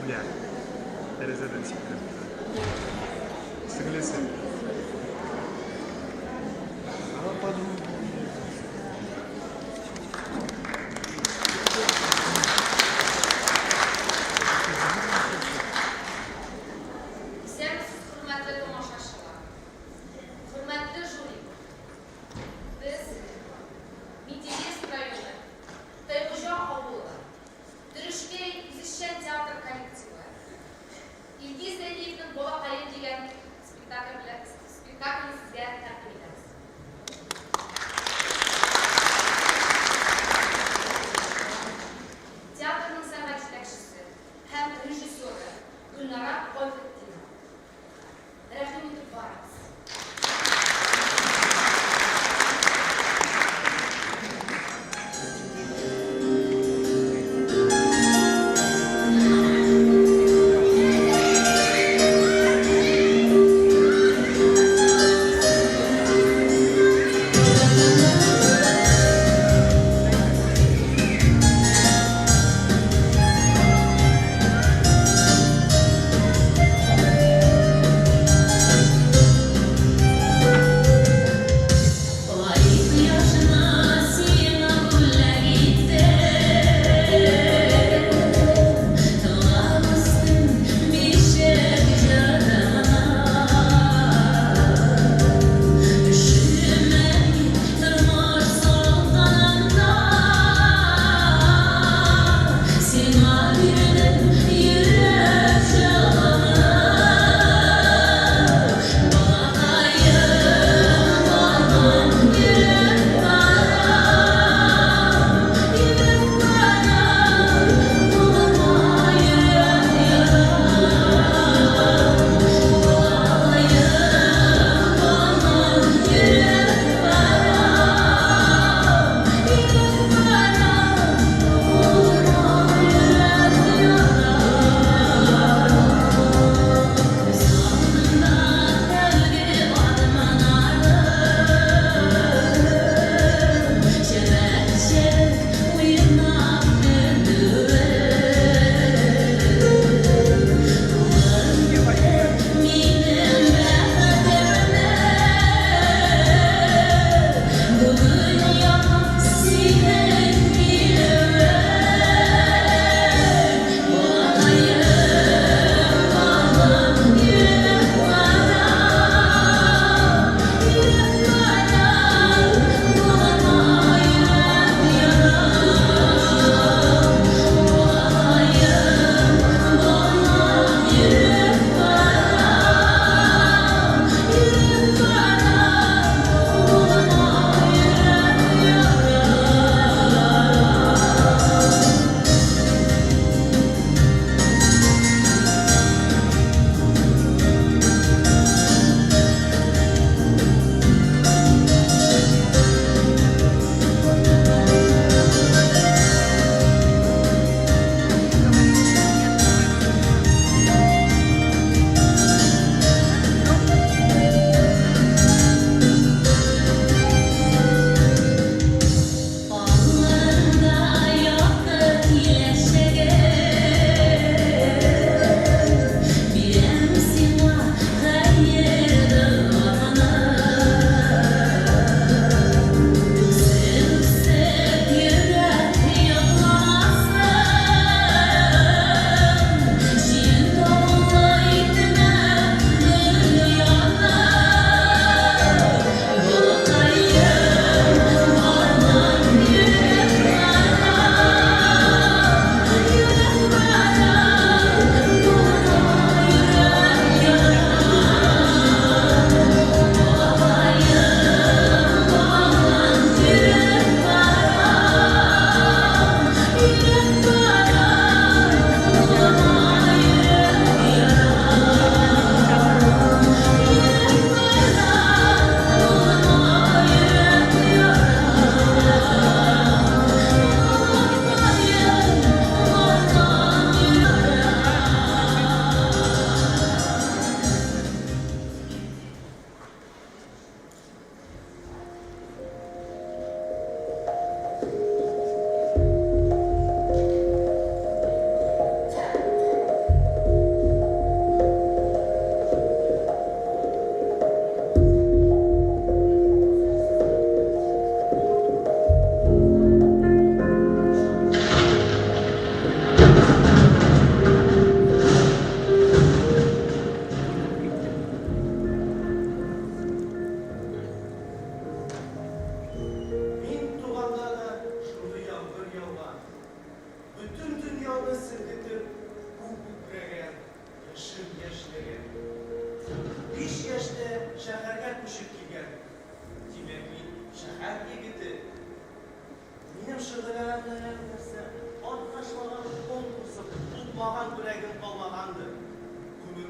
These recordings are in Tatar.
Үлә. Тәрәзәдән сикереп. Сеңлесе. Исәнмесез, хөрмәтле тамашачылар! Хөрмәтле жюри! Без, Менделеевск районы, Тайгуҗа авылы, Төрешкәй үзешчән театр коллективы, Илгиз Зәйниевнең Балакаем дигән спектакле белән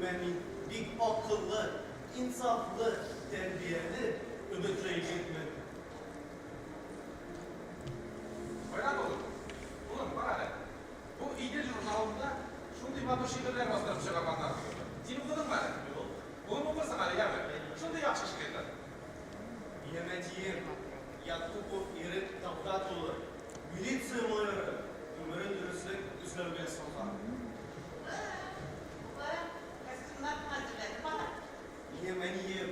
Гомумән, мин бик акыллы, инсафлы, тәрбияле, өметле егетмен. Айрат улым, улым, кара әле. Бу Идел журналында шундый матур шигырьләр бастырып чыгарганнар. Син укыдыңмы әле? Юк. Улым, укырсың әле, яме. Шундый яхшы шигырьләр. Минем әтием Якупов Ирек Тәүгать улы, милиция майоры, гомерен дөреслек эзләүгә салган. Улым, костюмнар хәзерләде бала. Минем әнием,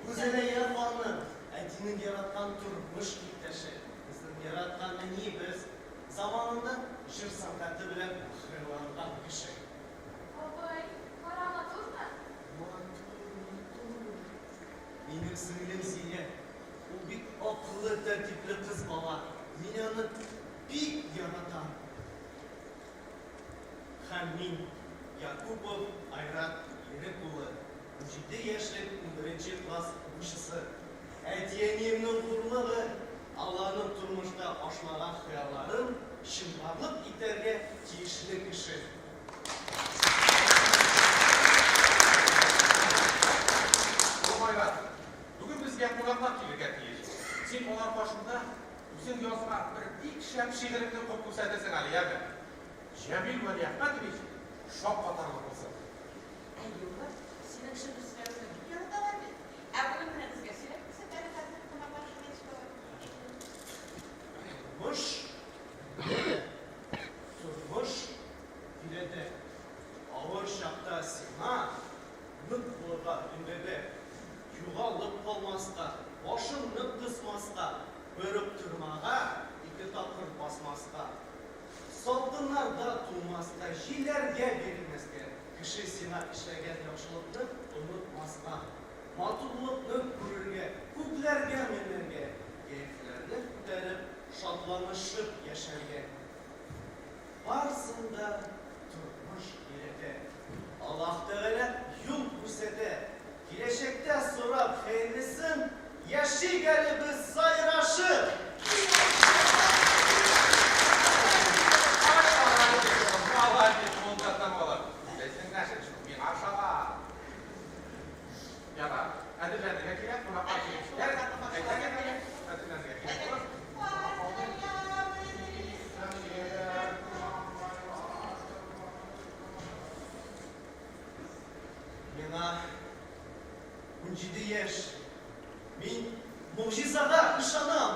Гүзәлия ханым, әтинең яраткан тормыш иптәше, безнең яраткан әниебез, заманында җыр сәнгате белән хыялланган кеше. Бабай, кара, матурмы? Матур, матур. Минем сеңлем Зилә, ул бик акыллы, тәртипле кыз бала. Мин аны бик яратам. Һәм мин, Якупов Айрат Ирек улы, 17 яшьлек унберенче класс укучысы. Әти-әниемнең хурлыгы, аларның тормышта ашмаган хыялларын чынбарлык итәргә тиешле кеше. Улым Айрат, бүген безгә кунаклар килергә тиеш. Син алар каршында үзең язган бер бик шәп шигыреңне укып күрсәтерсең әле, яме. Җәмил Вәлиәхмәтович шаккатарлык булсын. Әйе, улым, синең шигырь сөйләвеңне бик яраталар бит. Ә бүген менә безгә сөйләп күрсәт әле хәзер, кунаклар килгәч, балам. Тормыш өйрәтә. Тормыш өйрәтә. Авыр чакта сиңа нык булырга өндәде. Югалып калмаска, башыңны кысмаска, бер үк тырмага ике тапкыр басмаска. Салкыннарда туңмаска, җилләргә бирелмәскә, кеше сиңа эшләгән яхшылыкны онытмаска, матурлыкны күрергә, күкләргә менәргә, кәефләрне күтәреп, шатланышып яшәргә. Барысын да тормыш өйрәтә. Аллаһ Тәгалә юл күрсәтә. Киләчәктә сорап хәерлесен, яшик әле без сайрашып! Ай, молодец, молодец, булдырдың, улым. Безнең нәсел шул, миңа ошаган. Ярар, әзерләнергә кирәк, кунаклар килеп җитәр. Әйдәгез, әзерләнергә кирәк, улым. Миңа 17 яшь. Мин могҗизага ышанам!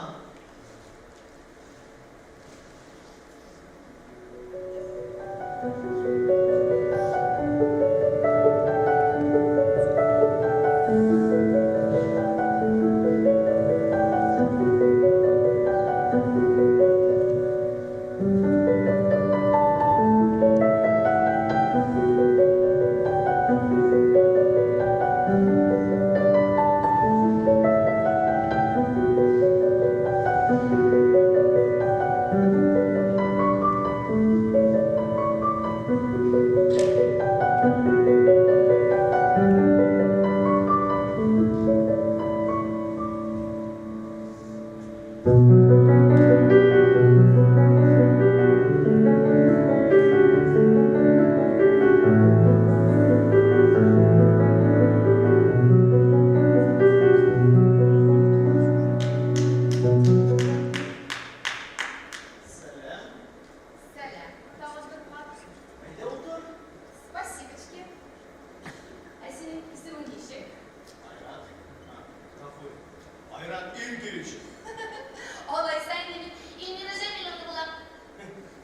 Сәлам. Сәлам. Тагын бер кат. Әйдә утыр. Спасибочки. Ә синең исемең ничек? Айрат. Гафу. Айрат Илгевич. Алайса инде мин Эльмира Җәмиловна булам.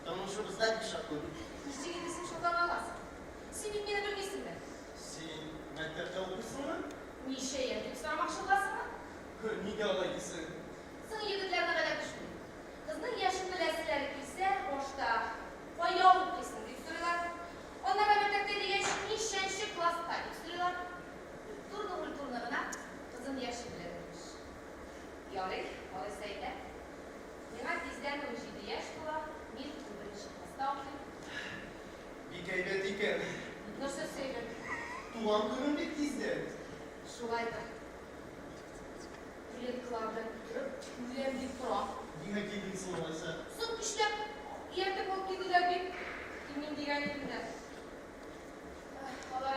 Танышыбызга бик шатмын. Ничек инде син шатлана аласың? Син бит мине белмисең дә. Син мәктәптә укыйсыңмы? Ничә яшь дип сорамакчы буласыңмы? Нигә алай дисең? Соң егетләрне гадәте шундый. Кызның яшен беләселәре килсә, башта кая укыйсың дип сорыйлар. Аннары мәктәптә дигәч, ничәнче класста дип сорыйлар. Культурно-культурно гына кызын яше белән имеш. Ярый, алайса әйтәм. Миңа тиздән 17 яшь була, мин 11 класста укыйм. Бик әйбәт икән. Нәрсәсе әйбәт? Туган көнең бит тиздән. Шулайдыр. Клеткалар белән тутырып, үләм дип торам. Нигә килдең соң алайса? Соң көчләп ияртеп алып килделәр бит. Килмим дигән идем дә. Алар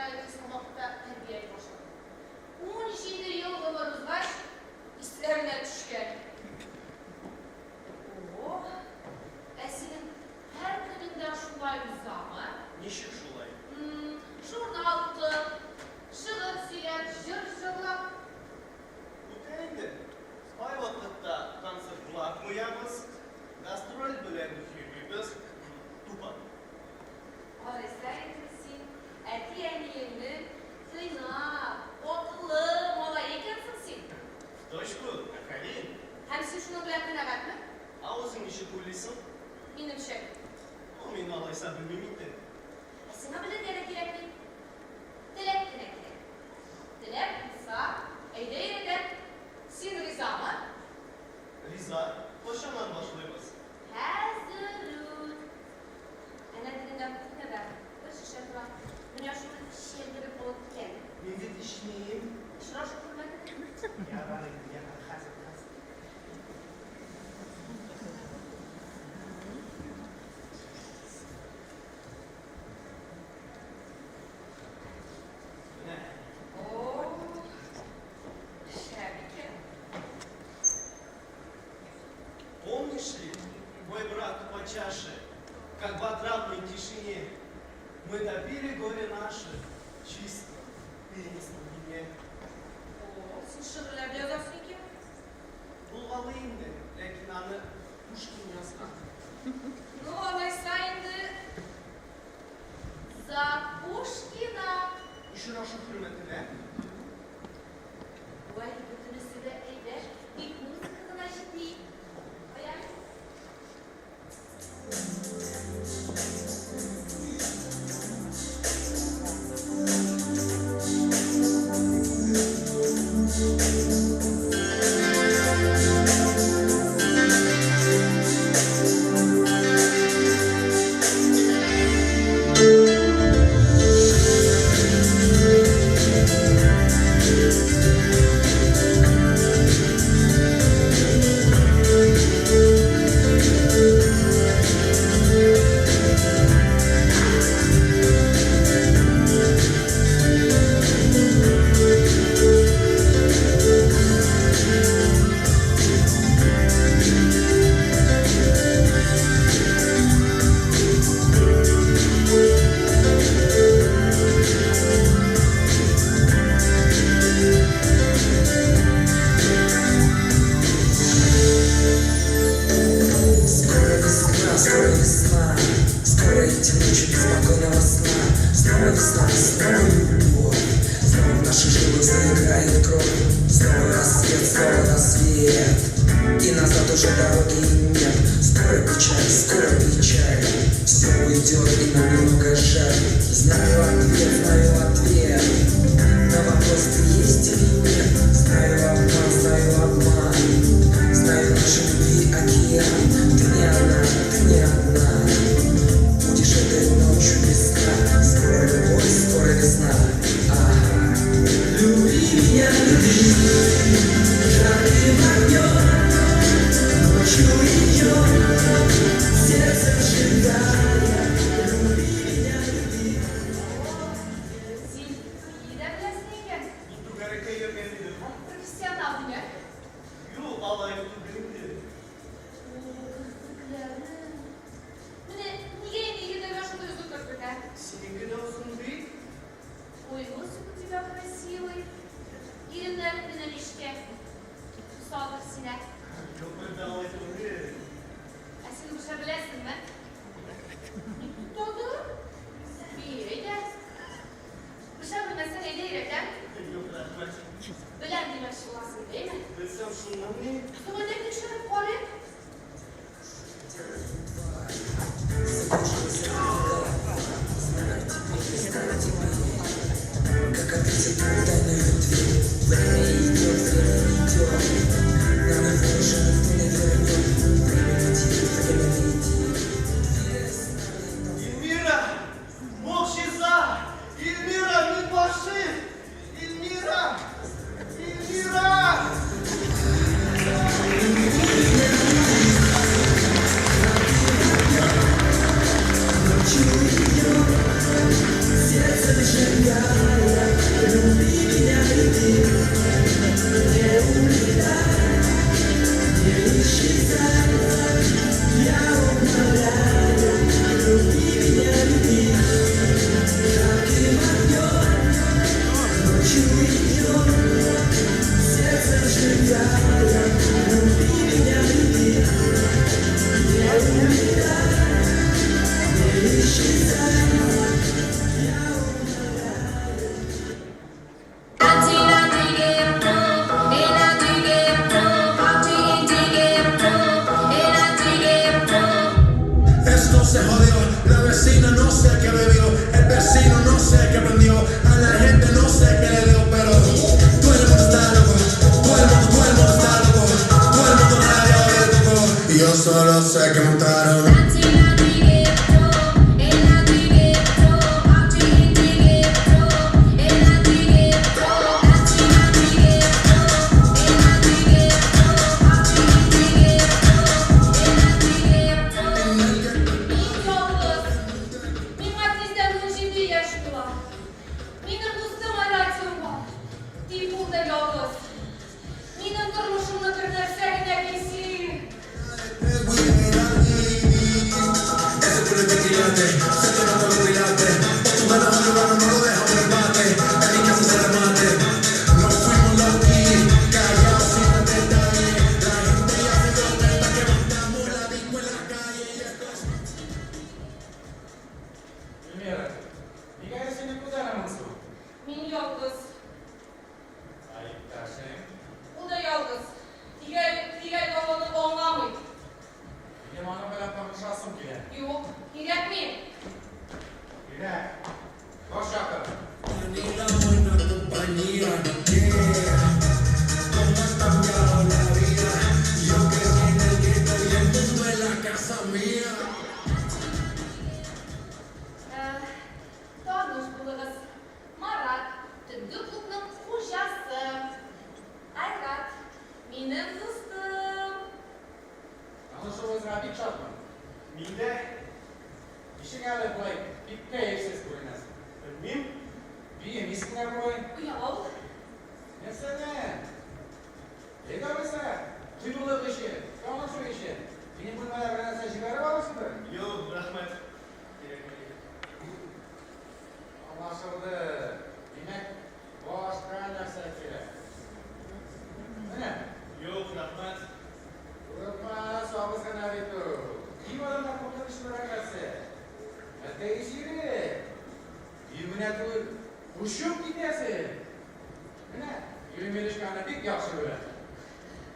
уйлыйсың? Минемчә. Ну, мин алайса белмим инде. Ә сиңа белергә дә кирәкми. Теләк кенә кирәк. Теләк булса, әйдә өйрәтәм. Син ризамы? Риза. Кайчаннан башлыйбыз? Хәзер үк. Әнә тегендә кухняда бер шешә тора. Менә шуны чәлдереп алып кил әле. Мин бит эчмим. Очрашу хөрмәтенә. Ярар инде, ярар, хәзер, хәзер. Менә. О, шәп икән. Помнишь ли, мой брат, по чаше, как в отрадной тишине мы допили горе наше, чисто перенесли вине? О, син шигырьләр дә язасың икән. Булгалый инде, ләкин аны Пушкин язган. Ну, алайса инде за Пушкина. Очрашу хөрмәтенә. Вай, бөтенесе дә әйбәт, тик музыка гына җитми. Кая? Скоро весна, скоро весна, скоро эти ночи беспокойного сна. Снова весна, снова любовь, снова в наших жилах заиграет кровь. Снова рассвет, снова рассвет, и назад уже дороги нет. Скоро печаль, скоро печаль, все уйдет и нам немного жаль. Знаю ответ на вопрос, ты есть или нет. Знаю обман, знаю обман, знаю нашей любви океан. Ты не одна, ты не одна, будешь этой ночью без сна. Скоро любовь, скоро весна. Ага. Люби меня, люби, жарким огнем, ночью и днем, сердце сжигая. Люби меня, люби. Син бии дә беләсең икән. Мин түгәрәккә йөргән идем. Профессионал димәк. Юк, алай түгел инде. О, керфекләрең. Менә нигә инде егетләргә шундый озын керфек, ә? Синеке дә озын бит. Ой, носик у тебя красивый. Иреннәрең генә нечкә. Сабыр син, ә. Юк, бер дә алай түгел. Ә син бу беләсеңме? Ник туктадың? Бии әйдә. Пешә белмәсәң, әйдә өйрәтәм. Юк, рәхмәт. Беләм димәкче буласың, әйме? Белсәм шуннан ни? Соң әйдә тикшереп карыйк. Закружилась голова. Знаю теперь, знаю теперь, как открыть эту тайную дверь. Время идет, время идет, нам его уже никто не вернет. Время летит, время летит. Весна, лето. Эльмира! Могҗиза! Эльмира, мин гашыйк! Эльмира! Эльмира! se jodió, la vecina no sé qué bebió, el vecino no sé qué prendió, a la gente no sé qué le dio, pero todo el mundo está loco, todo el mundo está loco, todo el mundo rayado del coco, y yo solo sé que montaron. Мин ялгыз. Миңа тиздән 17 яшь тула. Минем дустым Айратиум бар. Тик ул да ялгыз. Минем тормышымны бер нәрсә генә бизи. Ese culo es de quilate, se te nota los pilates. Tú ganas un lugar, no lo dejamos en el bate. En mi casa se remate. Nos fuimos low key, callados sin detalle. La gente ya se dio cuenta que montamos la disco en la calle. Y esto es Эльмира, нигә әле синең күзләрең моңсу? Мин ялгыз. Ә иптәшең? Ул да ялгыз. Тик әле ул аны аңламый. Минем аның белән танышасым килә. Юк, кирәкми. Кирәк. Баш якын. Ni la buena compañía, yeah. Cómo ha cambiado la vida. Yo crecí en el gueto y el mundo es la casa mía. Таныш булыгыз. Марат, төнге клубның хуҗасы. Айрат, минем дустым. Танышуыбызга бик шатмын. Мин дә. Ничек әле болай бик кәефсез күренәсең? Белмим. Биемисең дә болай. Ояла ул. Нәрсәдән? Әйдә алайса, кыюлык өчен, танышу өчен. Минем бүлмәдә бер нәрсә җибәреп аласыңдыр. Юк, рәхмәт. Кирәкми. Аңлашылды. Димәк, башка нәрсә кирәк. Менә. Юк, рәхмәт. Курыкма, сагыз гына бит ул. Дию алдында куркынычлырак нәрсә. Әтәй җире. Дию генә түгел, очып китәсең. Менә, Юлия аны бик яхшы белә.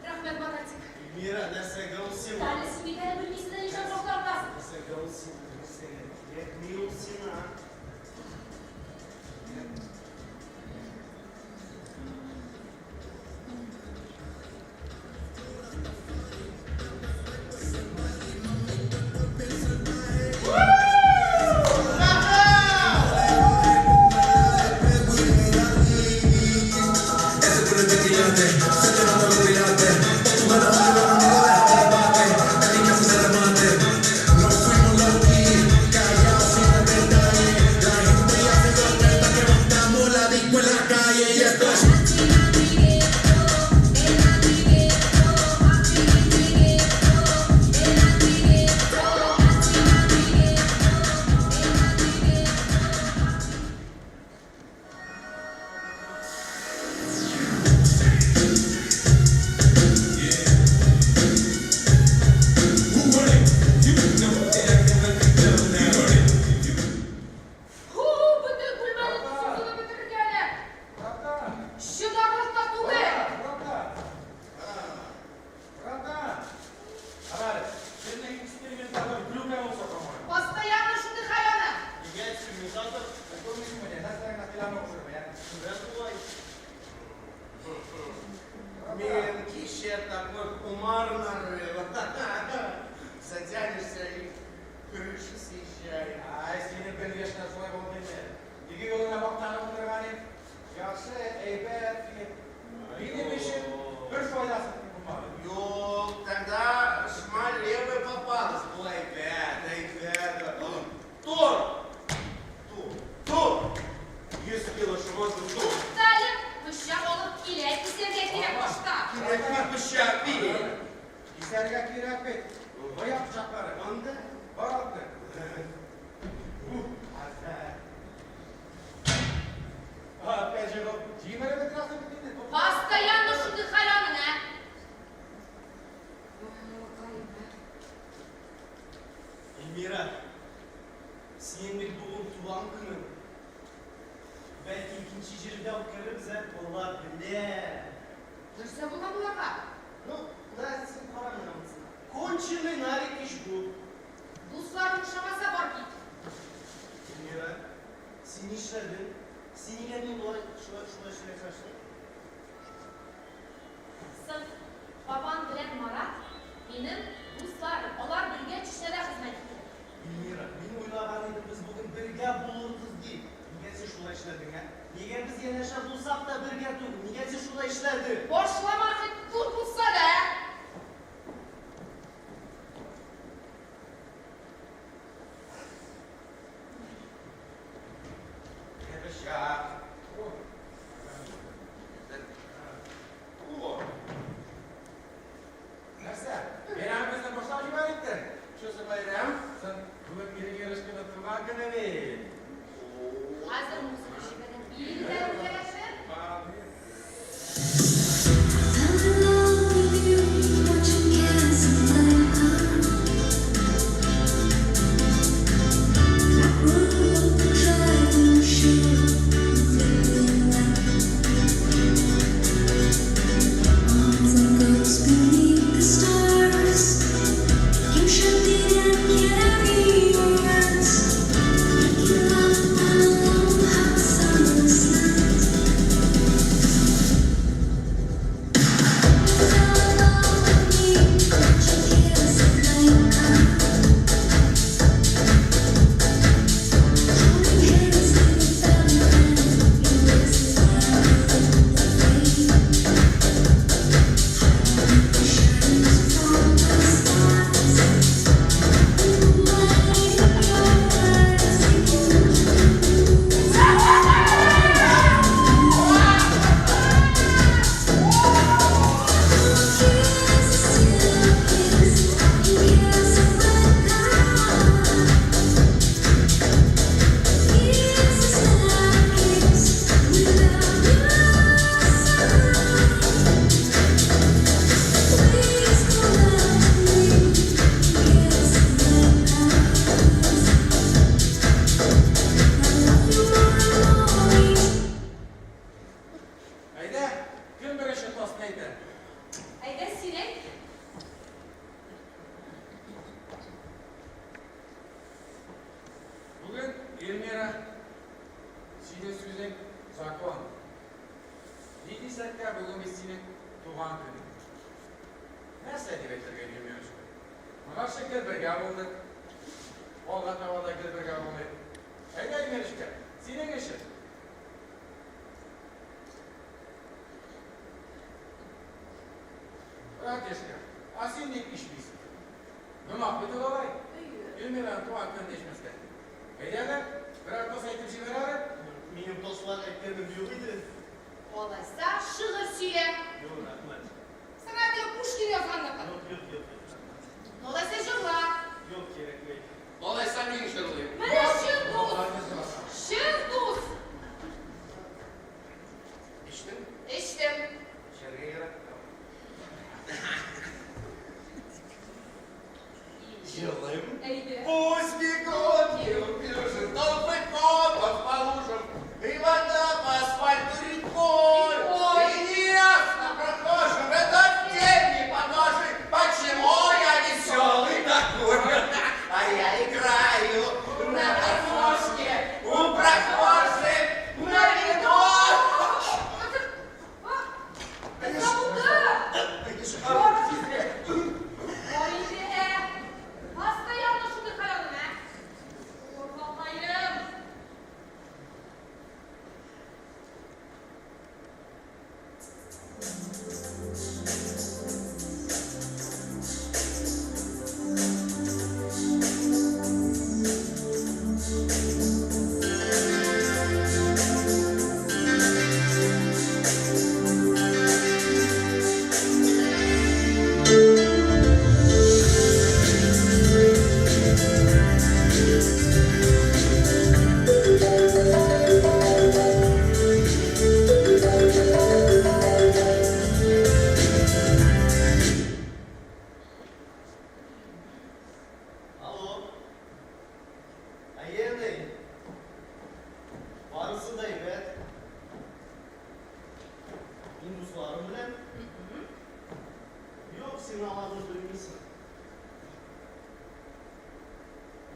Рәхмәт, Маратик. Эльмира, нәрсәгә ул сиңа? Әле син бит әле белмисең дә нишләп шалтыратасың. Нәрсәгә ул сиңа? Нәрсәгә? Кирәкми ул сиңа. Ese culo es de quilate, se te nota los pilates. Tú ganas un lugar, no lo dejamos en el bate. En mi casa se remate. Nos fuimos low key, callados sin detalle. La gente ya se dio cuenta que montamos la disco en la calle. Y esto es. Ху, бөтен бүлмәне төзеп бетерергә әле. Братан, Чыдарлык та түгел. братан. Братан. Кара әле, безнең экспериментатор Глюка булса, по-моему. Постоянно шундый хәл аның. Нигә экспериментатор? Күрмисеңме, нәрсә генә кыйланып утырмый, ә? Менә шулай. Мин кичә такой кумар нарыл. Затянешься, и крыша съезжает. Ай, синең конечно шулай булды инде. Теге юлына мактанып утырган идем. Яхшы, әйбәт диеп. Минем өчен бер файдасы булмады. Юк, тогда шмаль левая попалась. Ой, әйбәт, әйбәт. Тор! Тур, тур! 100 кило шумозы тур. Туктале, пычак алып килә, кисәргә кирәк башта. Кирәкми пычак бит. Кисәргә кирәк бит. Кая пычаклары? Анда. Бар алты. Аза. Опять же, Җимереп бетерәсең бит инде. Постоянно шундый хәл аның, ә? Эльмира, синең бит бүген туган көнең. Бәлки икенче җирдә үткәрербез, ә? Алла белә. Нәрсә булган боларга? Ну, на, син кара менә монысына. Конченый нарик ич бу. Дусларың ошамаса. Эльмира, синең сүзең закон. Ни дисәк тә, бүген бит синең туган көнең. Нәрсә дип әйтергә Эльмирочка? Моңарчы гел бергә булдык. Алга таба да гел бергә булыйк. Әйдә, Эльмирочка, синең өчен. Братишка, а син ник эчмисең? Гөнаһ бит ул алай. Эльмираның туган көнен эчмәскә. Әйдә әле, берәр тост әйтеп җибәр әле. Минем тостлар әйткәнем юк иде. Алайса, шигырь сөйлә. Юк, рәхмәт. Сиңа теге Пушкин язганныкы. Юк, юк, юк, юк, рәхмәт. Алайса җырла. Юк, кирәкми. Алайса мин җырлыйм. Менә чын дус! Молодец, Вася. Чын дус! Эчтең? Эчтем. Эчәргә ярата. Җырлыйм. Әйдә. Пусть бегут неуклюже толпы копов по лужам, И вода по асфальту рекой. Рекой. И неясно прохожим, это тени подоши, Почему я веселый такой? А я играю на гармошке у прохожих на виду. Табылды! Ой, Постоянно шундый хәл аның, ә? Куркакаем! Алло. Әйе, әни. Барысы да әйбәт. Мин дусларым белән. Юк, син аларны белмисең.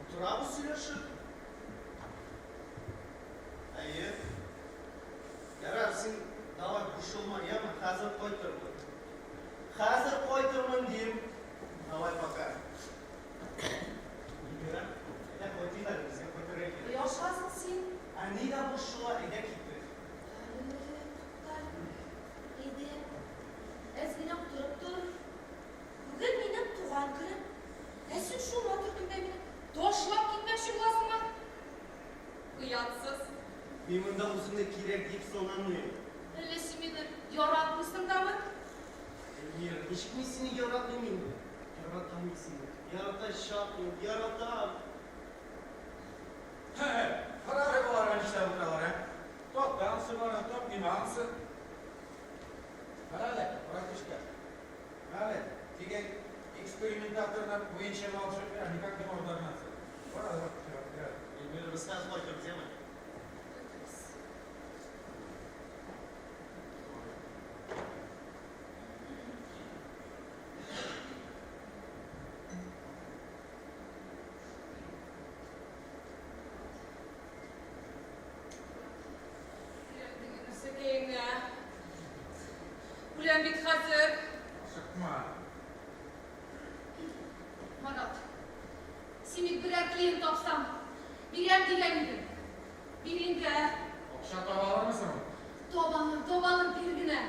Утырабыз сөйләшеп. Әйе. Ярар, син давай борчылма, яме, хәзер кайтырмын. Хәзер кайтырмын дим. Давай пока. Эльмира, әйдә кайтыйк әле, безгә кайтырга кирәк. Оялшасың син. Әни дә борчыла, әйдә киттек. Туктале, әйдә. Әз генә утырып тор. Бүген минем туган көнем. Ә син шул матур көндә мине ташлап китмәкче буласыңмы? Оятсыз. Мин монда үземне кирәк дип санамыйм. Әллә син мине яратмыйсың дамы? Эльмира, ничек мин сине яратмыйм инде? Яратам мин сине. Яратачакмын, яратам. Кара болар нишләп утыралар, ә? Топ танцы бар, топ нюансы. Кара әле, братишка. Әле, теге экспериментатордан буенча алып никак не может догнаться. Бара, бара, бара. Эльмира, без хәзер кайтырбыз, яме? Үләм дигән нәрсәкәеңне, ә? Үләм бит хәзер. Ашыкма. Марат, син бит берәр клиент тапсам, бирәм дигән идең. Бир инде, ә? Акча таба алырмысың? Табалым, табалым, бир генә.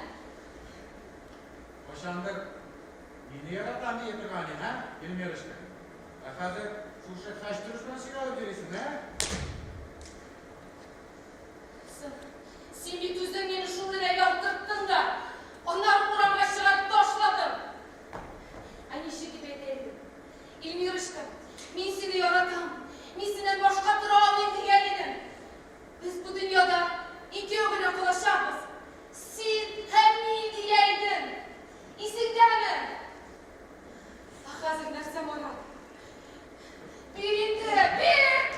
Кайчандыр мине яратам дия торган идең, ә, Эльмирочка? Ә хәзер шушы хәчтерүш белән сөйләшеп йөрисең, ә? Син, син бит үзең мине шул эрәгә утырттың да, аннары урамга чыгарып ташладың. Ә ничек дип әйтә идең? Эльмирочка, мин сине яратам, мин синнән башка тора алмыйм дигән идең. Без бу дөньяда икәү генә калачакбыз. Син һәм мин дигән идең. Исеңдәме? Ә хәзер нәрсә, Марат? Бир инде, бир!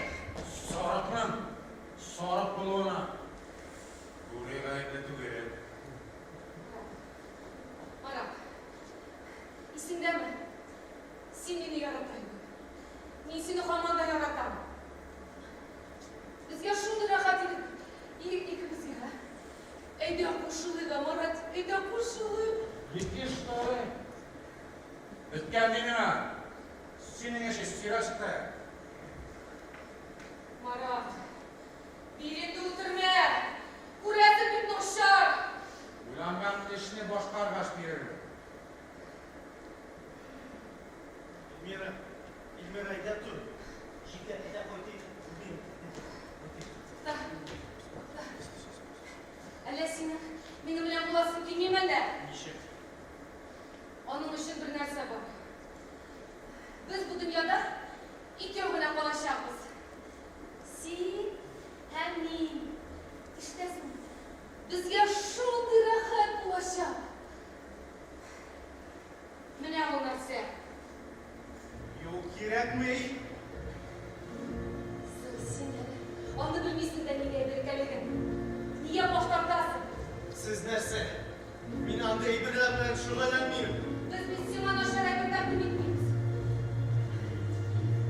Сарыкның сарык булуына бүре гаепле түгел. чыкты. Марат, бир инде үтермә. Күрәсең бит начар. Уйланган эшне башкаргач бирермен. Эльмира, Эльмира, әйдә тор. Җитә, әйдә кайтыйк. Үбим, кайтыйк. Тукта. Тукта. Әллә синең минем белән буласың килмиме әллә? Ничек? Аның өчен бер нәрсә бар. Без бу дөньяда икәү генә калачакбыз. Син һәм мин. Ишетәсеңме? Безгә шундый рәхәт булачак. Менә ул нәрсә. Юк, кирәкми. Соң син әле аны белмисең дә нигә әйбер икәнлеген. Нигә баш тартасың? Сез нәрсә? Мин андый әйберләр белән шөгыльләнмим. Без бит сиңа начар әйбер тәкъдим итмибез.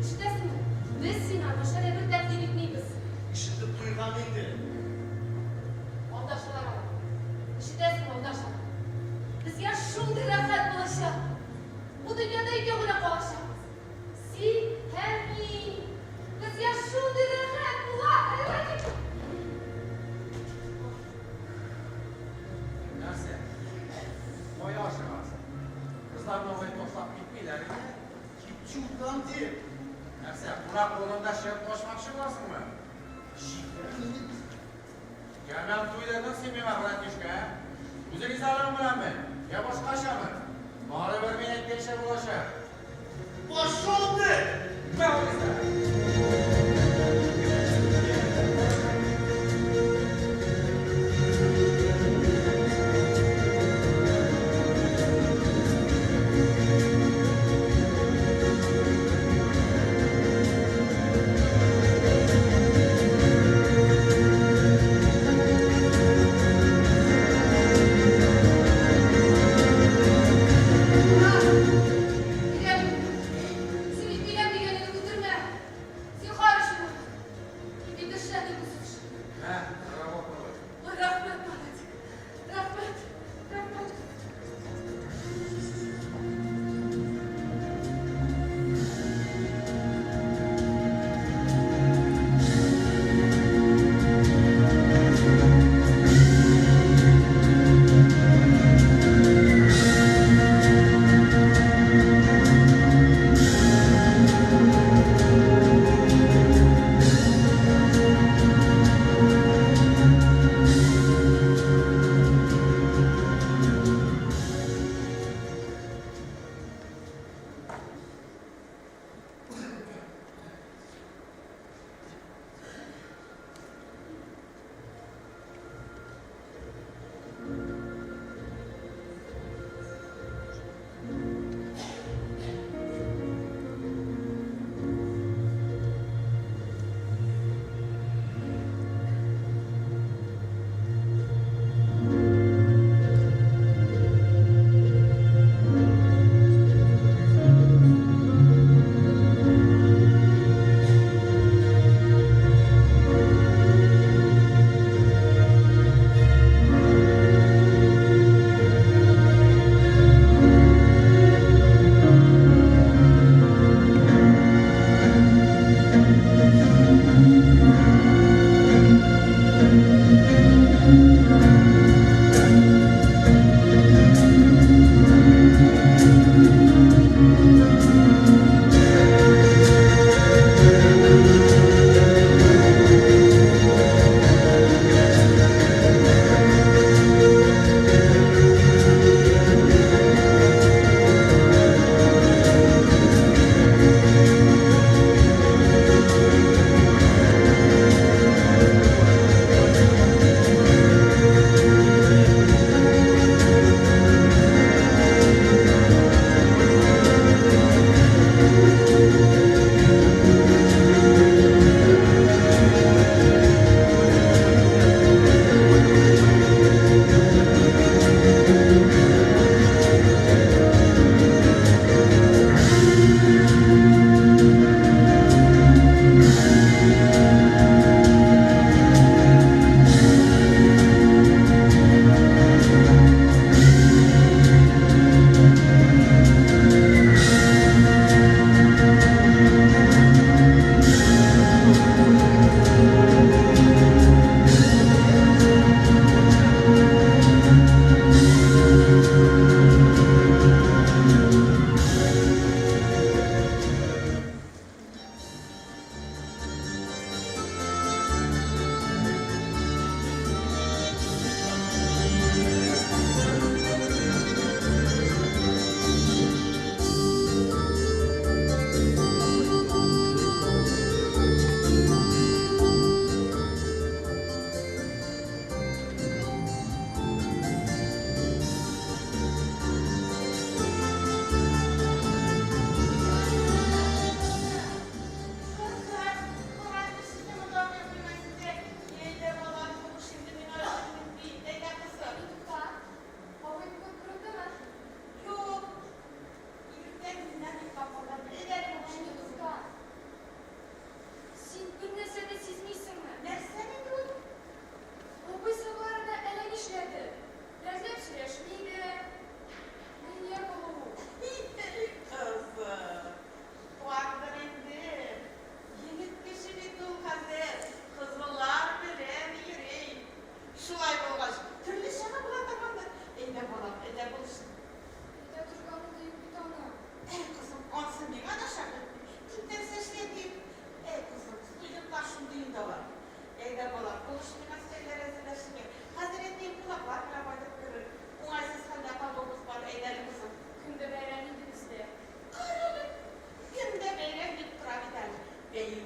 Ишетәсеңме? Без сиңа начар әйбер тәкъдим итмибез. Ишетеп туйган инде. Алдашалар алар. Ишетәсеңме, алдашалар. Безгә шундый рәхәт булачак. Бу дөньяда икәү генә калачакбыз. Син һәм мин. Безгә шундый рәхәт була. Рәхәт. Нәрсә? Кая ашыгасың? Кызларны алай ташлап китмиләр инде. Китче утан дип. Нәрсә, кунак урынында чыгып качмакчы буласыңмы? Җитә инде. Яман туйдырдың син миңа, братишка, ә? Үз ризалыгың беләнме? Я башкачамы? Барыбер мин әйткәнчә булачак. Пошел ты! Мә алайса! Марат, бирәм. Син бит бирәм дигән идең, үтермә.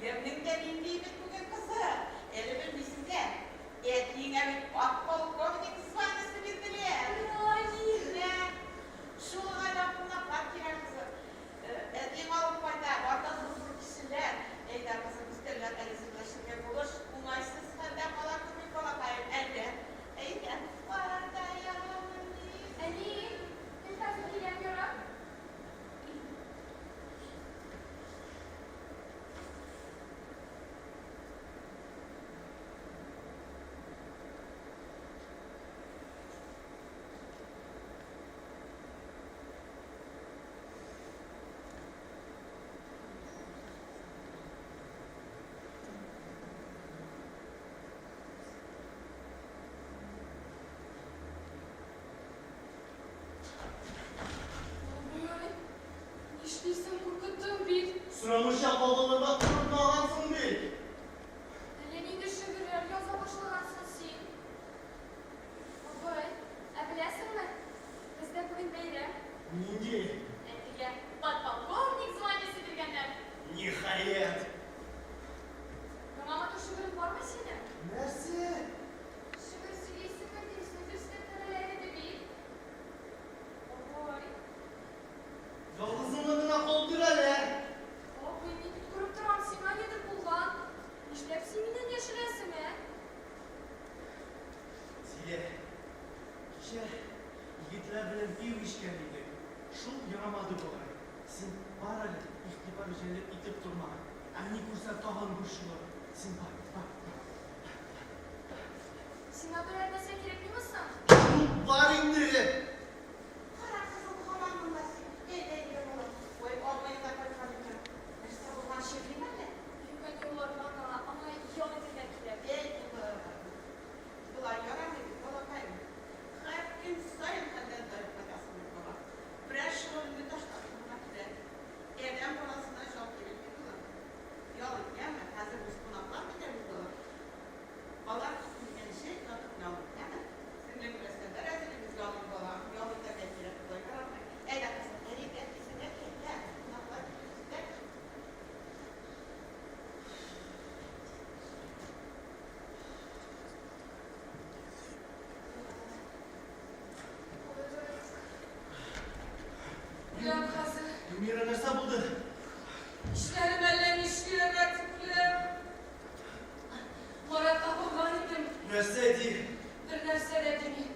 Кемнең дә нинди бит бүген кызы? Әле белмисең дә. Әтиеңә бит подполковник званиесе бирделәр. Менә шул уңайдан кунаклар килә, кызым. Әтиең алып кайта, барда зур-зур кешеләр. Әйдә, кызым, өстәлгә әзерләшергә булыш. Уңайсыз хәлдә кала күрмик, балакаем. Әйдә, әйдә. Картаямын мин. Әни, мин хәзер киләм, ярар? Абый, нишлисең, куркыттың бит. Сорамыйча кагылырга курыкмагансың бит. Әллә нинди шигырьләр яза башлагансың син. Абый, ә беләсеңме, бездә бүген бәйрәм. Нинди? Әтигә подполковник званиесе биргәннәр. Ниһаять. Яңа матур шигырең бармы синең? Нәрсә? Шигырь сөйлисеңме дип сүз өстәп иде бит. Абый, Ялгызыңны гына калдыр әле. Абый, мин бит күреп торам, сиңа нидер булган. Нишләп син миннән яшерәсең, ә? Зилә, кичә егетләр белән пиво эчкән идек. Шул ярамады бугай. Син бар әле, игътибар җәлеп итеп торма. Әни күрсә тагын борчылыр. Син бар, бар, бар. Сиңа берәр нәрсә кирәкмиме соң? Шул бар инде. Кара, кызым, һаман монда син. Әйдә, әйдә, балам. Ой, абыең да кайткан икән. Нәрсә булган, чирлиме әллә? Юк, әни, ул арыган, аңа ял итәргә кирәк. Әй, улым. Болай ярамый бит, балакаем. Һәр көн саен хәлдән таеп кайтасың бит, балам. Берәр шөгылеңне ташлап торырга кирәк. Адәм баласына ял кирәк бит, улым. Ял ит, яме? Хәзер без кунаклар көтәбез, балам. Алар килгәнче ятып ял ит, яме? Сеңлең белән өстәлләр әзерлибез, ял ит, балам. Ял итәргә кирәк, болай ярамый. Әйдә, кызым, әйдә, әтисенә әйдә. Кунаклар килеп җитә. Үләм хәзер. Эльмира, нәрсә булды? Эшләрем әллә нишлиләр, үләм. Маратка барган идем. Нәрсә ди? Бер нәрсә дә дими.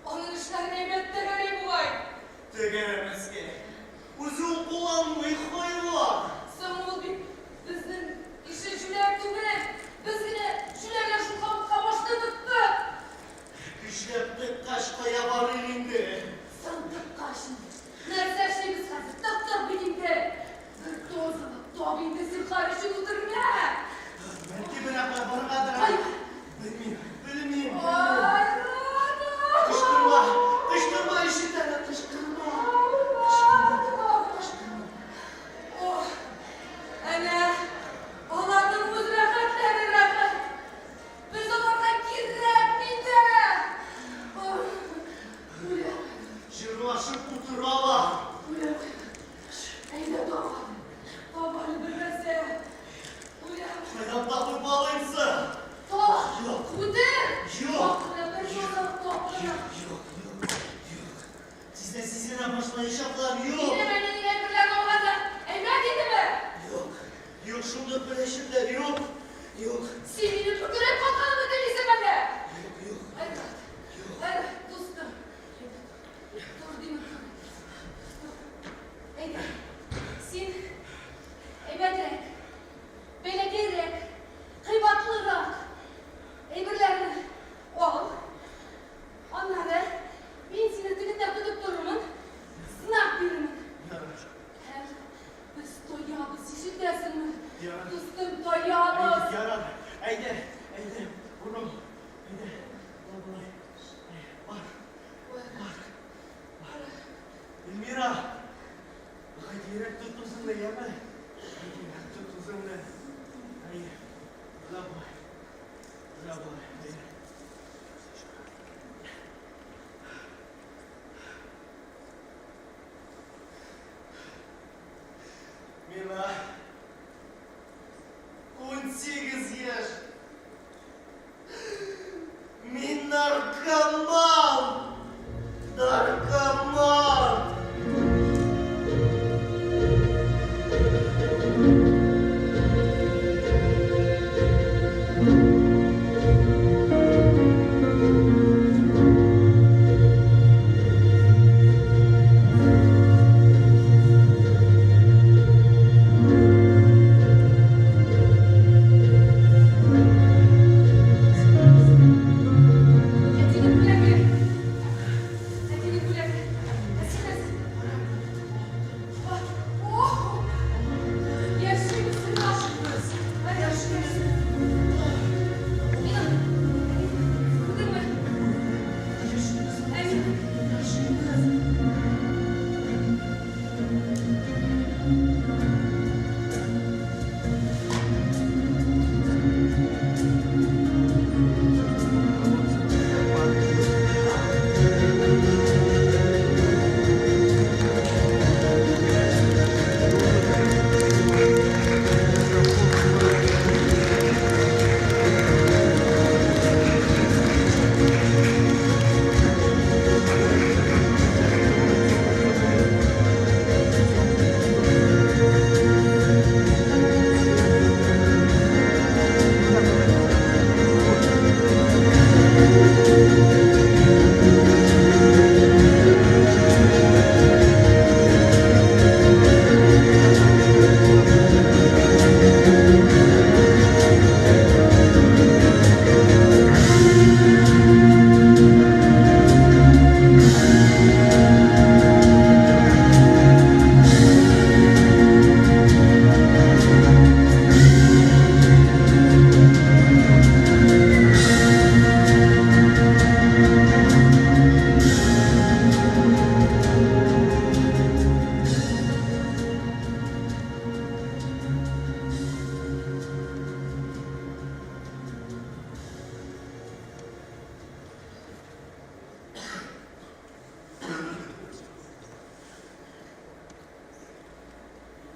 Аның эшләрен әйбәт тәгәри бугай. Тәгәрәмәскә. Үзе ул кулланмый хайван. Соң ул бит безнең ише җүләр түгел. Без генә җүләрләр шул камытка башны тыктык. Көчләп тыккач кая барыр инде? Соң тыккач инде. Нәрсә эшлибез хәзер? Тыктык бит инде. Бер дозалап тап инде, зинһар өчен үтермә. Бәлки берәр баргадыр. Ай. Белмим, белмим. Ай, Рада! Кычкырма, кычкырма, ишетәләр, кычкырма. Рада! Ох, әнә, аларның үз рәхәтләре рәхәт. Без аларга кирәкми дә. Ох, үләм, Җырлашып утыралар. үләм. Әйдә, тап, тап әле бер нәрсә. Үләм. Кайдан табып алыймсың? Тап, Юк. үтер. Юк. Тап кына, бер дозалык тап кына. Юк, юк, юк, юк. Тиздән сизенә башлаячаклар, юк. Минем әни нигә әйберләрне алганда әйбәт идеме? Юк, юк, шуны беләчәкләр, юк, юк, Син минем бөкрәеп катканымны телисең әллә? Юк, юк. Айрат, Айрат, дустым. Тор димен, тор. Әйдә, син әйбәтрәк, бәләкәйрәк, кыйбатлырак әйберләрне ал. Аннары мин сине тегендә көтеп торырмын, знак бирермен. Ярар. Һәм без тоябыз, ишетәсеңме? Ярар. Дустым, тоябыз. Ярар, әйдә, әйдә, урын, әйдә, болай, болай. Бар, бар, бар. Эльмира, гадирәк тот үзеңне, яме? Гадирәк тот үзеңне. Әйдә, болай, болай, болай, болай, әйдә. Миңа 18 яшь. Мин наркоман! Наркоман! Әтинең бүләге. Әтинең бүләге. Ә син нәрсә? О! Яшибез, яшибез. Яшибез. Мина, күрдеңме? Яшибез, Әни. яшибез.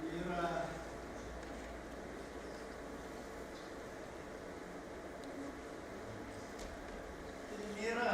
Эльмира. Эльмира.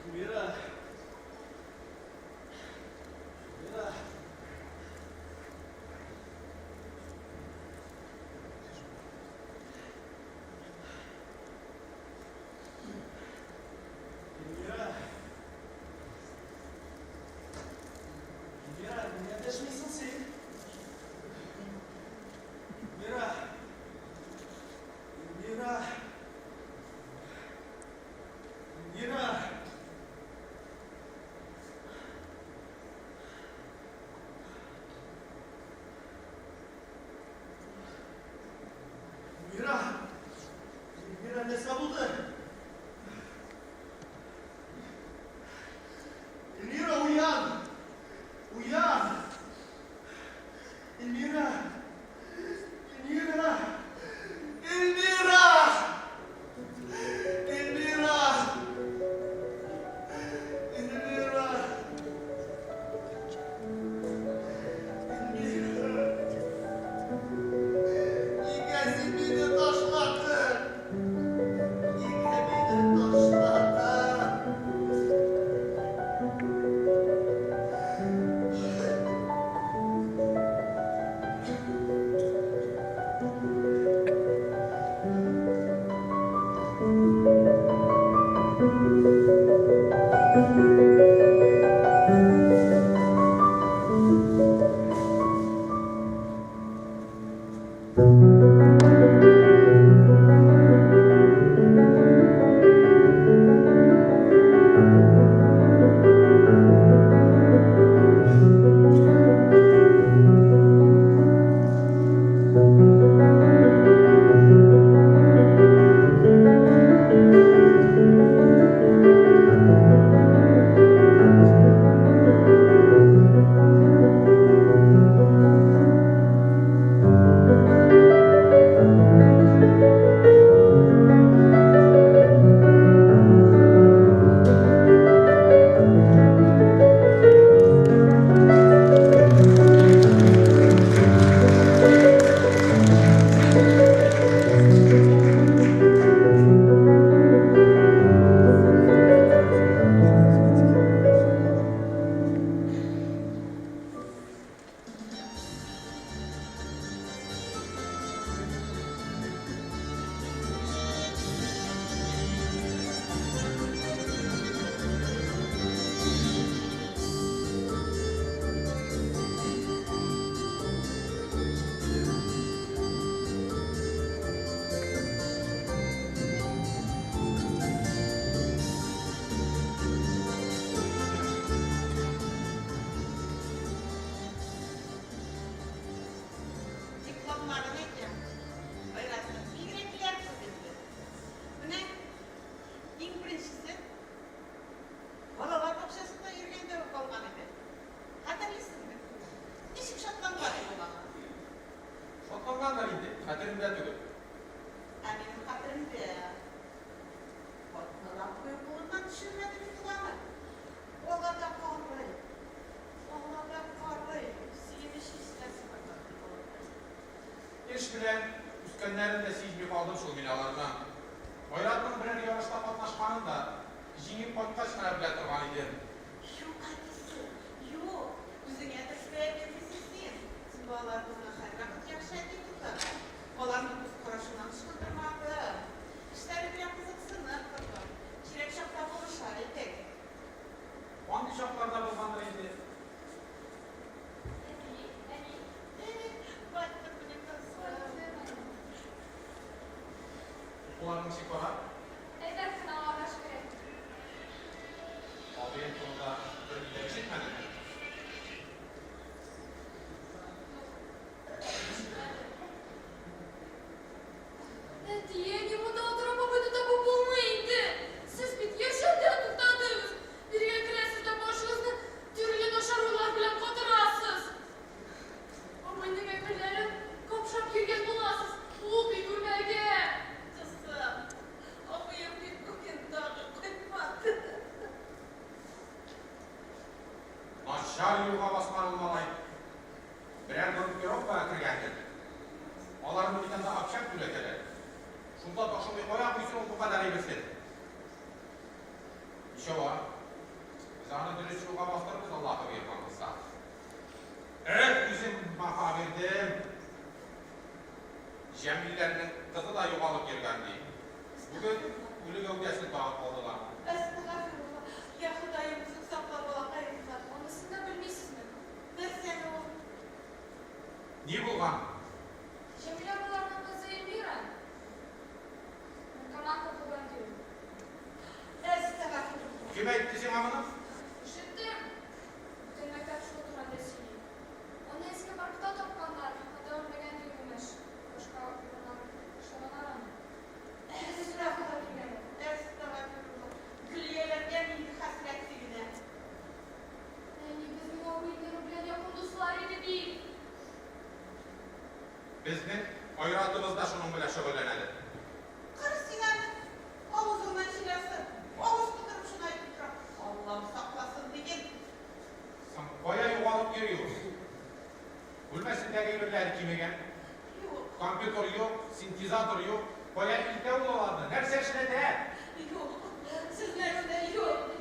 Эльмира. Эльмира. Эльмира. Эльмира, ник дәшмисең син? Эльмира. Эльмира. Эльмира. Эльмира. Эльмира, нәрсә булды? Эльмира, уян! Уян! Эльмира! Эльмира! Эльмира! Эльмира! Эльмира! Эльмира! Нигә син мине ташладың? Нигә мине ташладың? Укулар ничек бара? Әйбәт кенә, Аллага шөкер. Абыең турында берни дә ишетмәдеңме? Юк, ишетмәдем. Әти, әни, монда утырып абыйны табып булмый инде. Сез бит яшәүдән туктадыгыз. Бирегә керәсез дә башыгызны төрле начар уйлар белән катырасыз. Абыйның әйберләрен капшап йөргән буласыз. Ул бит үлмәгән. Кызым, абыем бит бүген тагы кайтмады. Начар юлга баскан ул малай. Берәр группировкага кергәндер. Аларны бит анда общак түләтәләр. Шунда ташымый кая куйсын ул бу кадәр әйберсен? Ничава, без аны дөрес юлга бастырырбыз, Аллаһы боерган булса. Эх, үзем баһа бирдем. Җәмилләрнең кызы да югалып йөргән, ди. Бүген үле гәүдәсен табып алдылар. Әстәгъфирулла, йа Ходаем, үзең сакла балакаемны. Анысын да белмисезме? Нәрсәне ул? Ни булган? Җәмилә апаларның кызы Эльмира наркоман табылган, ди ул. Әстәгъфирулла. Кем әйтте сиңа моны? Ишеттем. Бөтен мәктәп шул турында сөйли. Аны иске паркта тапканнар, анда үлмәгән ди, имеш. Башка урыннан ташлаганнар аны. Әстәгъфирулла. Әстәгъфирулла. Гөлияләргә нинди хәсрәт тигенә. Әни, безнең абый Эльмира белән якын дуслар иде бит. Безнең Айратыбыз да шуның белән шөгыльләнәдер. Кара син аны, авызыңнан җил алсын, авыз тутырып шуны әйтеп тора. Аллам сакласын диген. Соң кая югалып йөри ул? Бүлмәсендәге әйберләре кимегән. Юк. Компьютер юк, синтезатор юк. Кая илтә ул аларны? Нәрсә эшләтә? Юк, сез нәрсә, юк.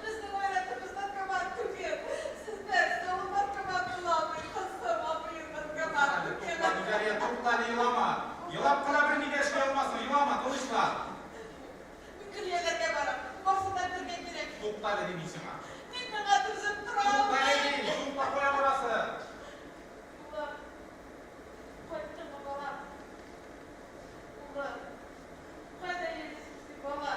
Безнең Айратыбыз наркоман түгел. Сез нәрсә, ул наркоман буламы? Кызым, абыем наркоман түгел. Тукта, Гүзәлия, тукта әле, елама. Елап кына берни дә эшли алмассың, елама, тынычлан. Мин Гөлияләргә барам. Барсын да белергә кирәк. Тукта әле дим мин сиңа. Мин моңа түзеп тора Тукта әле алмыйм. дим, тукта, кая барасың? Улым, кайттыңмы, балам? Улым, кайда йөрисең син, бала?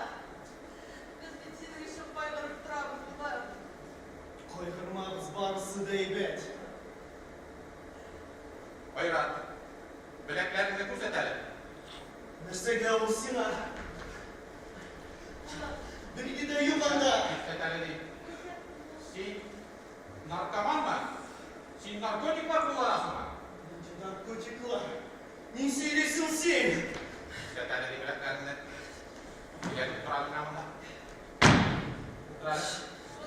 Без бит синең өчен кайгырып торабыз, улым. Кайгырмагыз, барысы да әйбәт. Айрат, беләкләреңне күрсәт әле. Нәрсәгә ул сиңа? Берни дә юк анда. Күрсәт әле дим. Син наркоманмы? Син наркотиклар кулланасыңмы? Нинди наркотиклар? Ни сөйлисең син? Күрсәт әле дим беләкләреңне. Кил әле, утыр әле менә монда. Утыр әле.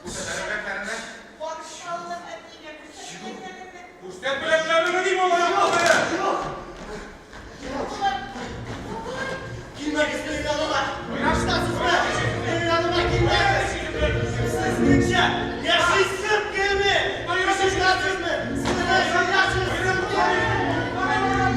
Күрсәт әле беләкләреңне. Барышаллым, әтиеңә күрсәт беләкләреңне. Күрсәт беләкләреңне дим алай Юк! Юк! Килмәгез минем яныма! Ишетәсезме? Минем яныма килмәгез! Сезнеңчә яшисем килми! Ишетәсезме? Сезнеңчә яшисем килми!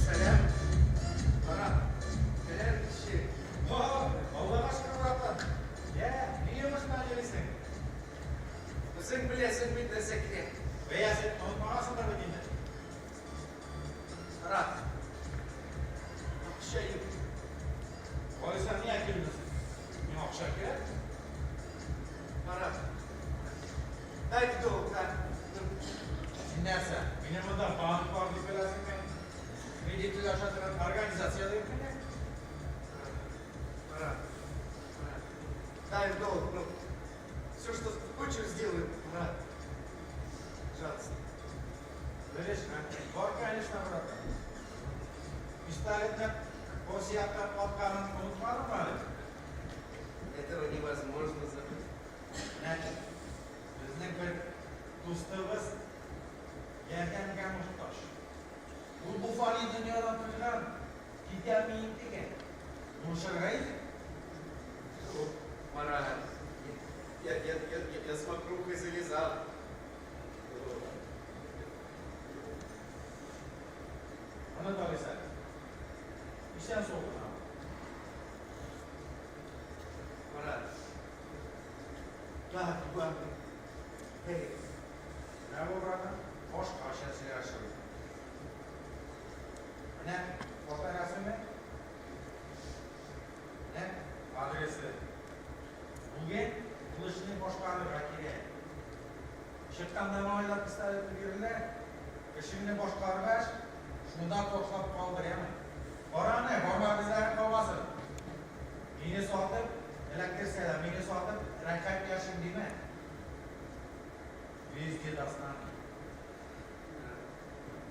Сәлам. Марат. Сәлам, кеше. Аллага шөкер, братан. Йә, ни йомыш белән йөрисең? Үзең беләсең бит нәрсә кирәк. Бәясен онытмагансыңдыр бит инде. Марат. Акча юк. Алайса нигә килмисең? Миңа акча кирәк. Марат. Дай в долг, а? Син нәрсә? Мине монда банк бар дип беләсеңме? Кредит өләшә торган организация дип мине? Марат. Марат. Дай в долг, ну. Все, что хочешь, сделаю, брат. Пожалуйста. Белеш, бар, конечно, братан. Пистолетны косякка атканын онытмадыңмы әле? Этого невозможно забыть. Менә безнең бер дустыбыз ярдәмгә мохтаҗ. Ул бу фани дөньядан туйган, китәм мин дигән. Булышырга иде. О, Марат, я с мокрухой завязал. Оныт алайса. Исән-сау гына. Марат. Да, главный. Эй, Менә бу, братан, башкача сөйләшү. Менә фоторәсеме. Менә адресы. Бүген ул эшне башкарырга кирәк. Чыкканда малайлар пистолетны бирделәр. Эшеңне башкаргач, шунда ташлап калдыр, яме. Кара аны, бармак эзләрең калмасын. Мине сатып, эләктерсә дә, мине сатып, рәхәт яшим димә. Везде достанут.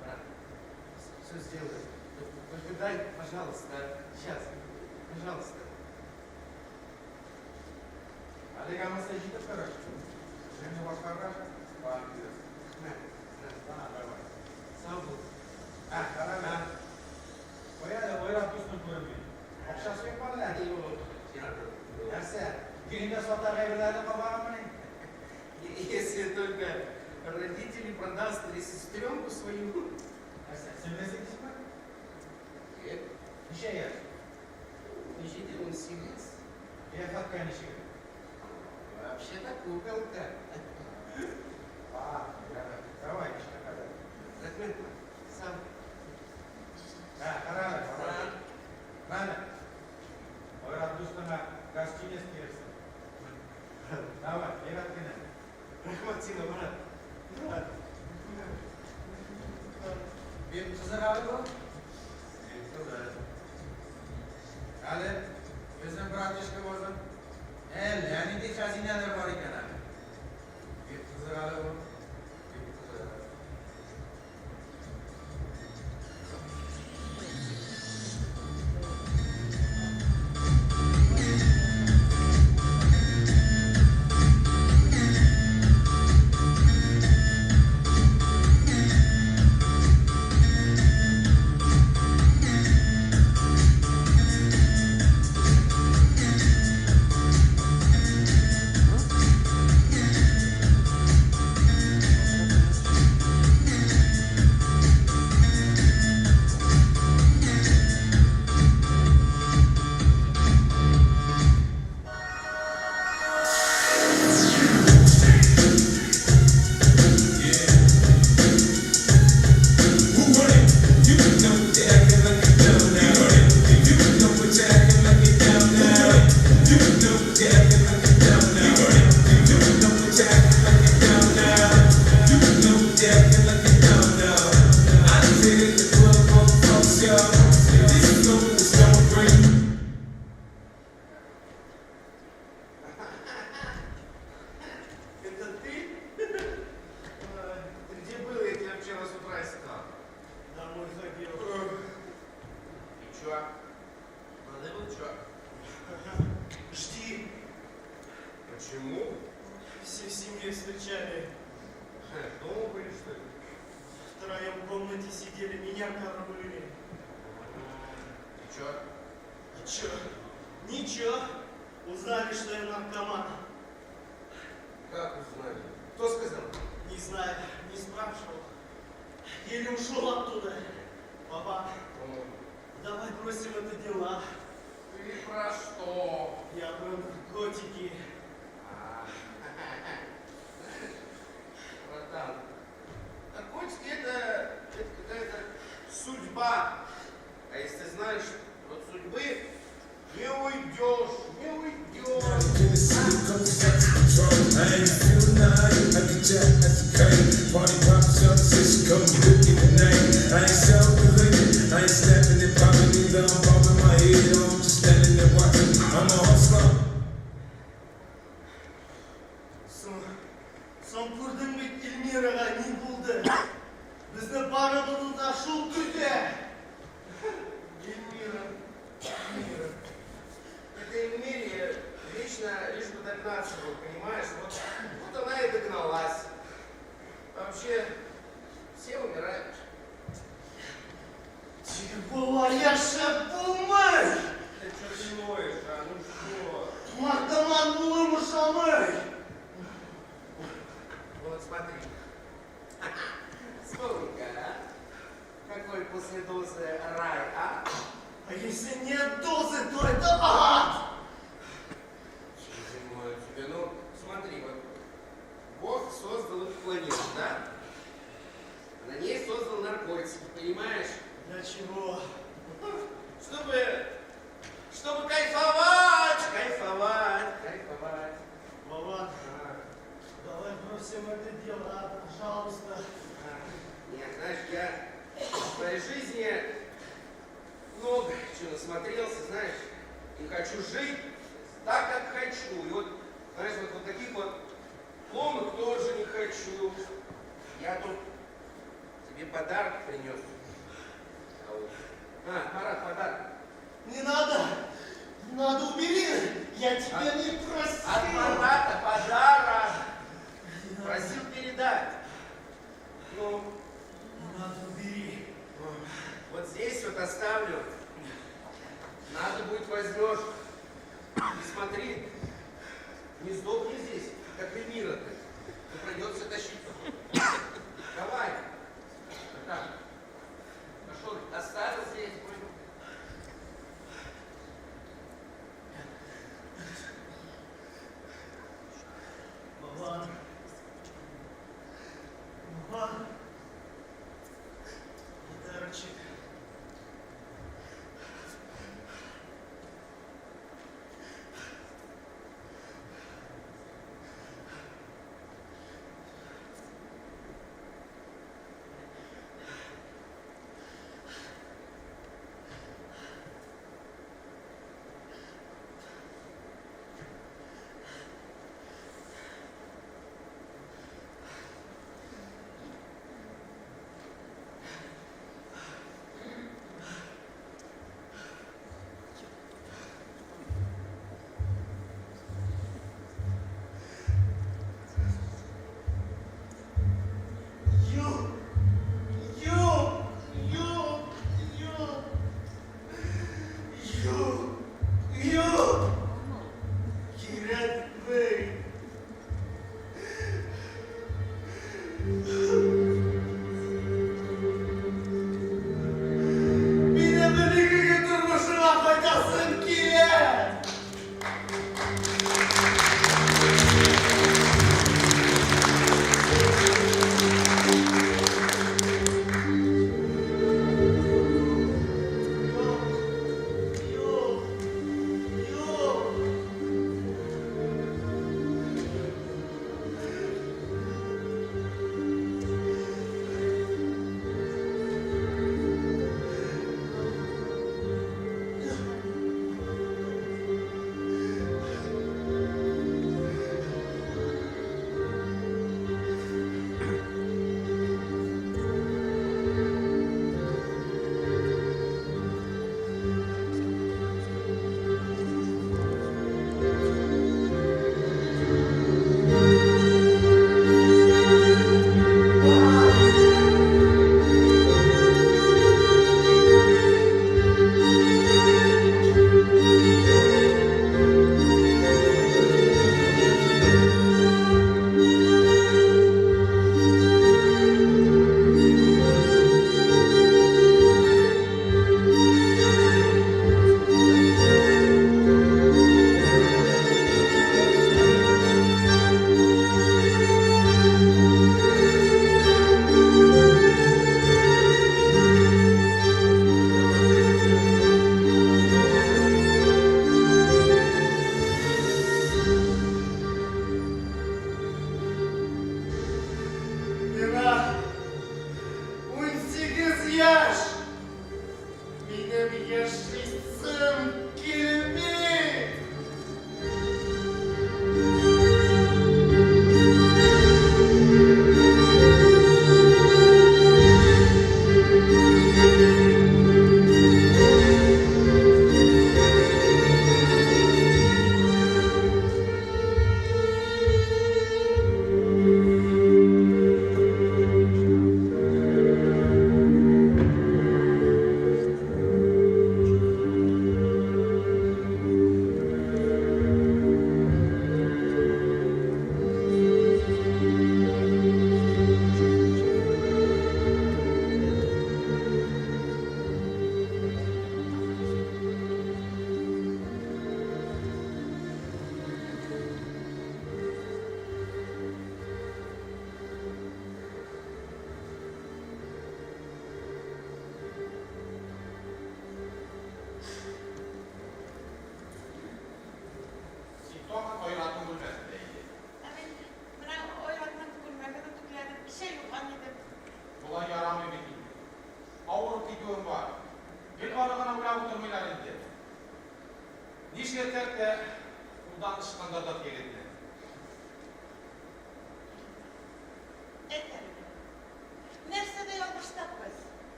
Брат, все сделаю. Только дай, пожалуйста, сейчас. Пожалуйста. Әлегә монысы җитеп торыр. Эшеңне башкаргач, барып бирерсең. На, на. На, давай. Сау бул. Ә, кара әле. Кая әле, Айрат дустың күренми. Акчасы юкмы әллә? Юк. Нәрсә? Өеңдә сатар әйберләре калмаганмыни? Если только родители продаст или сестренку свою. Нәрсә, сеңлесе дисеңме? Нет. Ничә яшь? Ничәдә, 18. Кыяфәткә ничек? Вообще-то куколка. Ладно, давай, давай, эшкә кадәр. Рәхмәт, сау. Ә, кара әле, кара. Менә. Айрат дустыңа гостинец бирерсең. Давай, әйбәт кенә. Рәхмәт сиңа, брат. Брат. Бик кызык әле бу. Бик кызык. Әле безнең братишка булсын. Әллә нинди хәзинәләр бар икән әле. Бик кызык әле бу. Бик кызык. Это ты? Ты где был? Я тебя вчера с утра искал. Домой ходил. И чё? Надо было чё? Жди. Почему? Все в семье встречали. Дома были, что ли? Втроем в комнате сидели, меня караулили. И чё? А чё? Ничего. Узнали, что я наркоман. Как узнали? Кто сказал? Не знаю, не спрашивал. Еле ушел оттуда. Папа, давай бросим это дело. Ты про что? Я про наркотики. А, братан, наркотики это какая-то судьба. А если ты знаешь, от судьбы не уйдешь, не уйдешь. I ain't feeling high, I get jack, that's okay. Party pop, Cisco, Ricky the name. I ain't celebrating, I ain't snapping and popping either. I'm bobbing my head, I'm just standing there watching. I'm a hustler. Соң, соң күрдең бит Эльмирага ни булды? Безне барыбызны да шул көтә. Эльмира, Эльмира. Этой Эльмире вечно лишь бы догнаться было, понимаешь? Вот, вот она и догналась. Вообще, все умирают. Тик болай яшәп булмый. Ты что ты ноешь, а? Ну что? Наркоман булуым ошамый. Вот смотри. Вспомни-ка, а? Какой после дозы рай, а? А если нет дозы, то это ад. Зимой тебе, ну, смотри, вот Бог создал эту планету, да? На ней создал наркотики, понимаешь? Для чего? Чтобы, чтобы кайфовать, кайфовать, кайфовать. Вован, А, давай бросим это дело, а, пожалуйста. а. Нет, знаешь, я в своей жизни много чего насмотрелся, знаешь, и хочу жить так, как хочу. И вот, знаешь, вот, вот таких вот ломок тоже не хочу. Я тут тебе подарок принес. А, вот. А, Марат, подарок. Не надо, не надо, убери. Я тебя не просил. От Марата подарок. Просил передать. Ну, Не надо, убери. вот здесь вот оставлю. Надо будет возьмешь. И смотри, не сдохни здесь, как Эльмира-то. Ну, придется тащить потом. Давай. Так. Пошел, оставил здесь. Понял? Вован. Вован. Подарочек. Юк, юк, юк, юк. Юк, юк. Кирәкми. Минем элеккеге тормышыма кайтасым килә. Юк, юк, юк.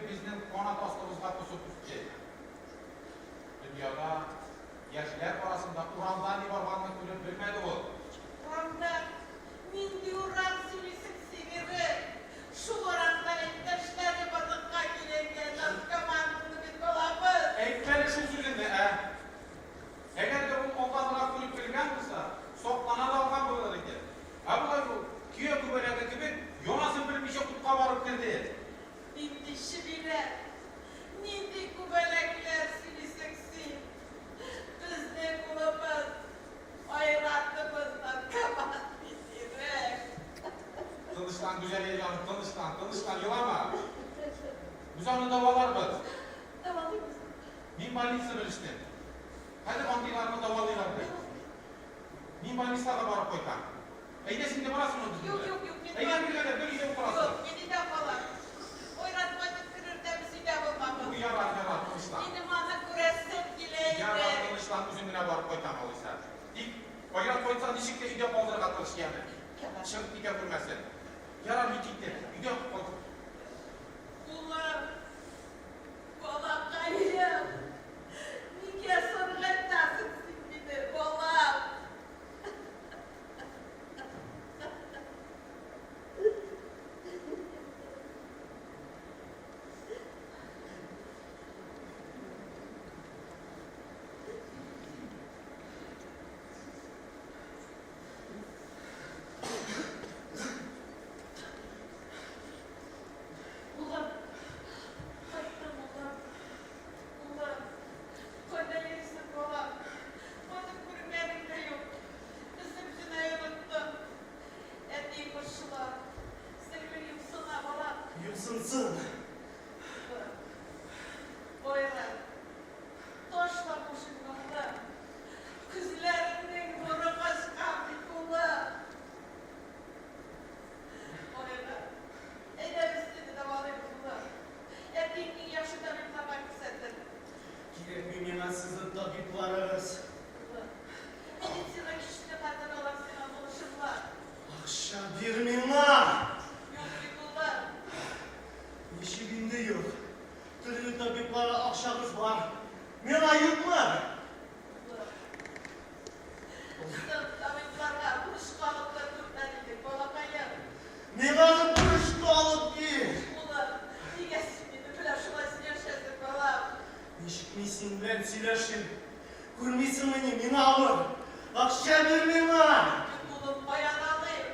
кебек безнең канат астыбызга посып үсте. Дөньяда, яшьләр арасында урамда ни барганны күреп белмәде ул. Урамда? Нинди урам сөйлисең син, Ирек? Шул урамда иптәшләре барлыкка килә икән, наркоман булды бит балабыз. Әйтмә әле шул сүзеңне, ә? Әгәр дә ул алданрак күреп белгән булса, саклана да алган булыр иде. Ә болай ул, көя күбәләге кебек, янасын белмичә утка барып керде. Нинди чебиләр, нинди күбәләкләр сөйлисең син? Безнең улыбыз, Айратыбыз наркоман бит, Ирек. Тынычлан, Гүзәлия җаным, тынычлан, тынычлан, елама. Без аны дәваларбыз. Дәвалыйбыз. Мин больница белештем. Хәзер андыйларны дәвалыйлар бит. Мин больницага барып кайтам. Әйдә, син дә барасыңмы безнең Юк, белән? юк, юк, мин Әйдә, бергәләп бер өйдә утырасың. Юк, мин өйдә калам. Айрат кайтып керер дә без өйдә булмабыз. Ярар, ярар, тынычлан. Минем аны күрәсем килә инде. Ярар, тынычлан, үзем генә барып кайтам алайса. Тик Айрат кайтса, ничек тә өйдә калдырырга тырыш, яме. Чыгып китә күрмәсен. Ярар, мин киттем. Өйдә кал. Улым, Балакаем, нигә саргайтасың син мине, балам? Улым, кайттым, улым. Улым, кайда йөрисең, балам? Кайтып күренгәнең дә юк. Безне бөтенләй оныттың. Әти борчыла. Сеңлең юксына, балам. Юксынсын. Улым, Айрат, ташла бу журналны. Күзләреңнең нуры качкан бит, улым. Айрат, әйдә без сине дәвалыйбыз, улым. Әтиең иң яхшы табибларга күрсәтер. Кирәкми миңа сезнең табибларыгыз. Улым, медицина көчле хәзер, алар сиңа булышырлар. Акча бир миңа! Юк бит, улым. Ничек инде юк? Төрле табибларга акчагыз бар. Миңа юкмы? Улым, соң табибларга бурычка алып та күрмәде идек, балакаем. Миңа да бурычка алып бир! Улым, нигә син минем белән шулай сөйләшәсең, балам? Ничек мин синең белән сөйләшим? Күрмисеңмени, миңа авыр. Акча бир миңа! Юк, улым, каян алыйм?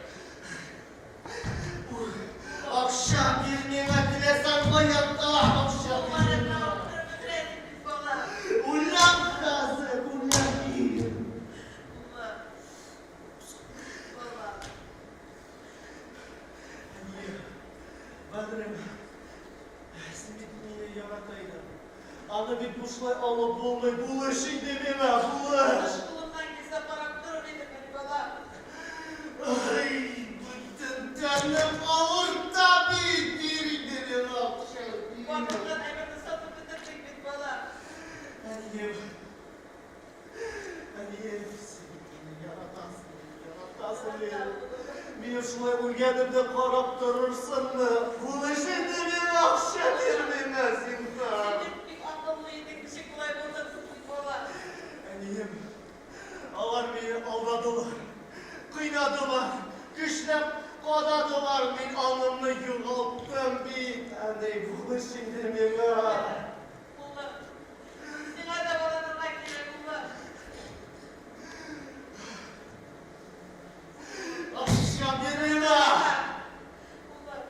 Акча бир миңа, теләсәң каян тап, акча бир Кулларыңны миңа! авырттырып бетерәсең бит, балам. Үләм хәзер, үләм бир! Улым, балам. Әнием, бәгърем, син бит мине ярата идең. Аны бит бушлай алып булмый, булыш инде миңа, булыш! Кулымнан килсә карап торыр идем әле, балам. Ай, бөтен тәнем авырта бит, бир инде миңа акча, бир! Бар булган әйберне сатып бетердек бит, балам. Әнием, әнием, син бит мине яратасың, яратасың мине. Мине шулай үлгәнемне карап торырсыңмы? Булыш инде миңа, акча бир миңа, зинһар! Син бит бик акыллы идең, ничек болай булдың соң, балам? Әнием, алар мине алдадылар, кыйнадылар, көчләп кададылар, мин аңымны югалттым бит. Әни, булыш инде миңа. Улым, сиңа дәваланырга кирәк, улым. Акча бир миңа! Улым,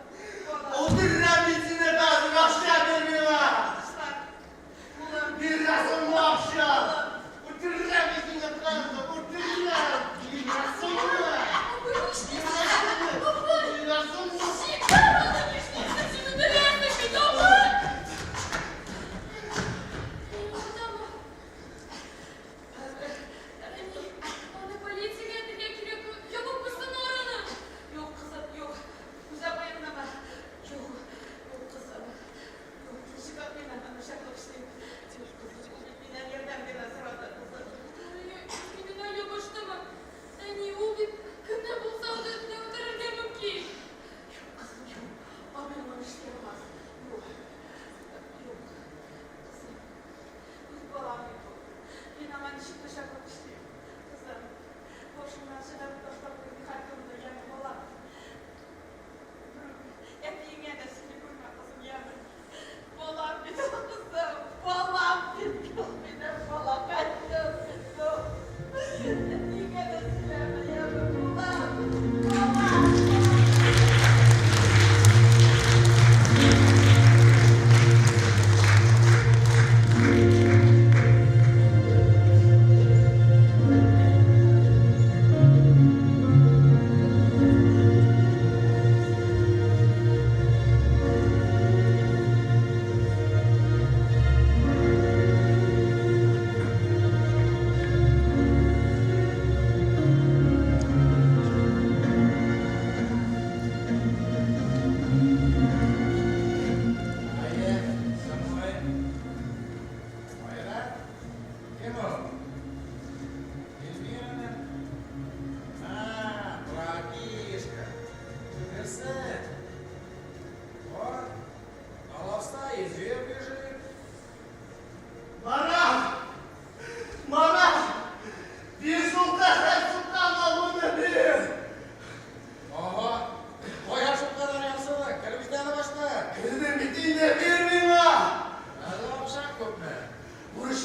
балам. Үтерәм мин сине хәзер, акча бир миңа! Тынычлан. Улым. Бирәсеңме акча? Үтерәм мин сине хәзер, үтерәм! Бирәсеңме? Бирәсеңме? Бирәсеңме?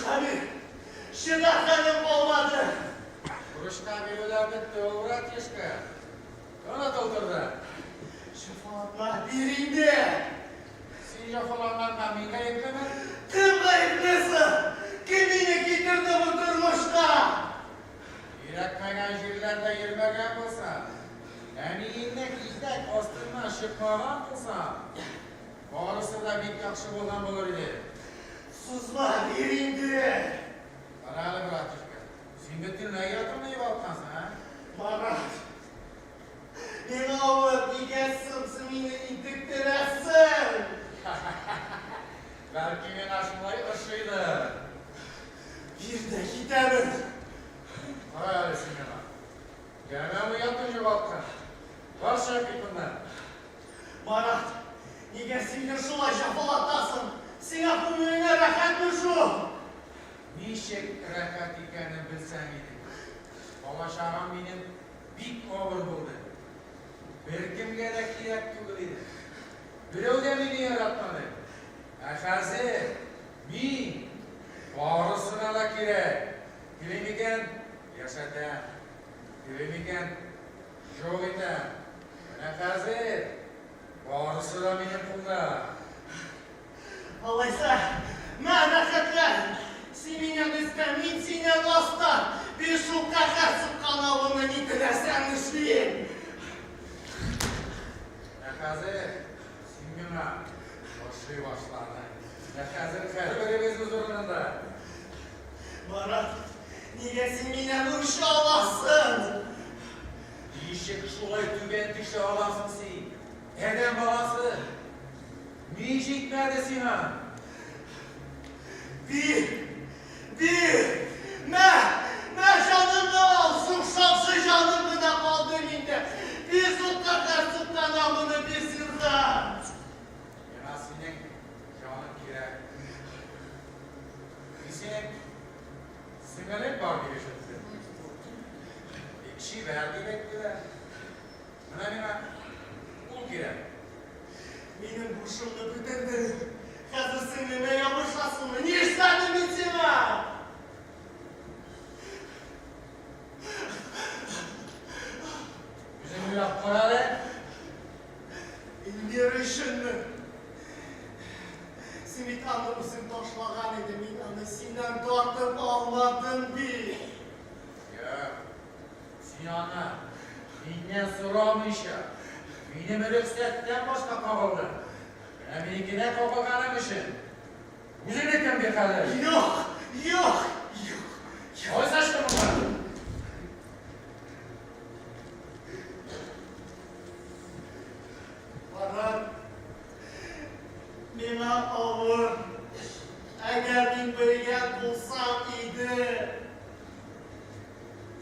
Бурычка бир. Чыдар хәлем калмады. Бурычка бирүләр бетте ул, братишка. Аны тутырды. Җәфалатма, бир инде. Син җәфаланганга мин гаеплеме? Кем гаепле соң? Кем мине китерде бу тормышка? Кирәкмәгән җирләрдә йөрмәгән булсаң, әниеңнең итәк астыннан чыкмаган булсаң, барысы да бик яхшы булган булыр иде. Сузма, бир инде. Кара әле, братишка, син бөтенләй оятыңны югалткансың, ә? Марат, миңа авыр, нигә соң син мине интектерәсең? Бәлки миңа шулай ошыйдыр. Бир дә китәмен. Кара әле син миңа. Тәмам оятын югалткан. Бар чыгып кит моннан. Марат, нигә син мине шулай җәфалатасың? Сиңа күңелеңә рәхәтме шул? Ничек рәхәт икәнен белсәң иде. Балачагым минем бик авыр булды. Беркемгә дә кирәк түгел идем. Берәү дә мине яратмады. Ә хәзер мин барысына да кирәк. Телим икән, яшәтәм. Телим икән, юк итәм. Менә хәзер барысы да минем кулда. Алайса, мә, рәхәтлән! Син миннән өстә, мин синнән аста! Бир шул каһәр суккан авыны, ни теләсәң эшлим! Ә хәзер син миңа ошый башладың. Ә хәзер һәрберебез үз урынында. Марат, нигә син миннән үч аласың? Ничек шулай түбән төшә аласың син, адәм баласы? Ни җитмәде сиңа? Бир! Бир! Мә! Мә, җанымны ал! Шул шакшы җаным гына калды миндә. Бир шул каһәр суккан агуны, бир зинһар! Миңа синең җаның кирәк. Мин синең сеңелең бар дип ишеттем. Бик чибәр дип әйттеләр. Менә миңа ул кирәк. Минем бушымны бетердең. Хәзер сеңлемә ябышасыңмы? Ни эшләдем мин сиңа? Үзең уйлап кара әле. Эльмира өченме? Син бит аны үзең ташлаган идең, мин аны синнән тартып алмадым бит. Юк, син аны миннән сорамыйча, минем рөхсәттән башка кагылдың. Менә минекенә кагылганың өчен үзеңнекен бир хәзер. Юк, юк, юк. Алайса чык моннан. Марат, миңа авыр. Әгәр мин белгән булсам иде.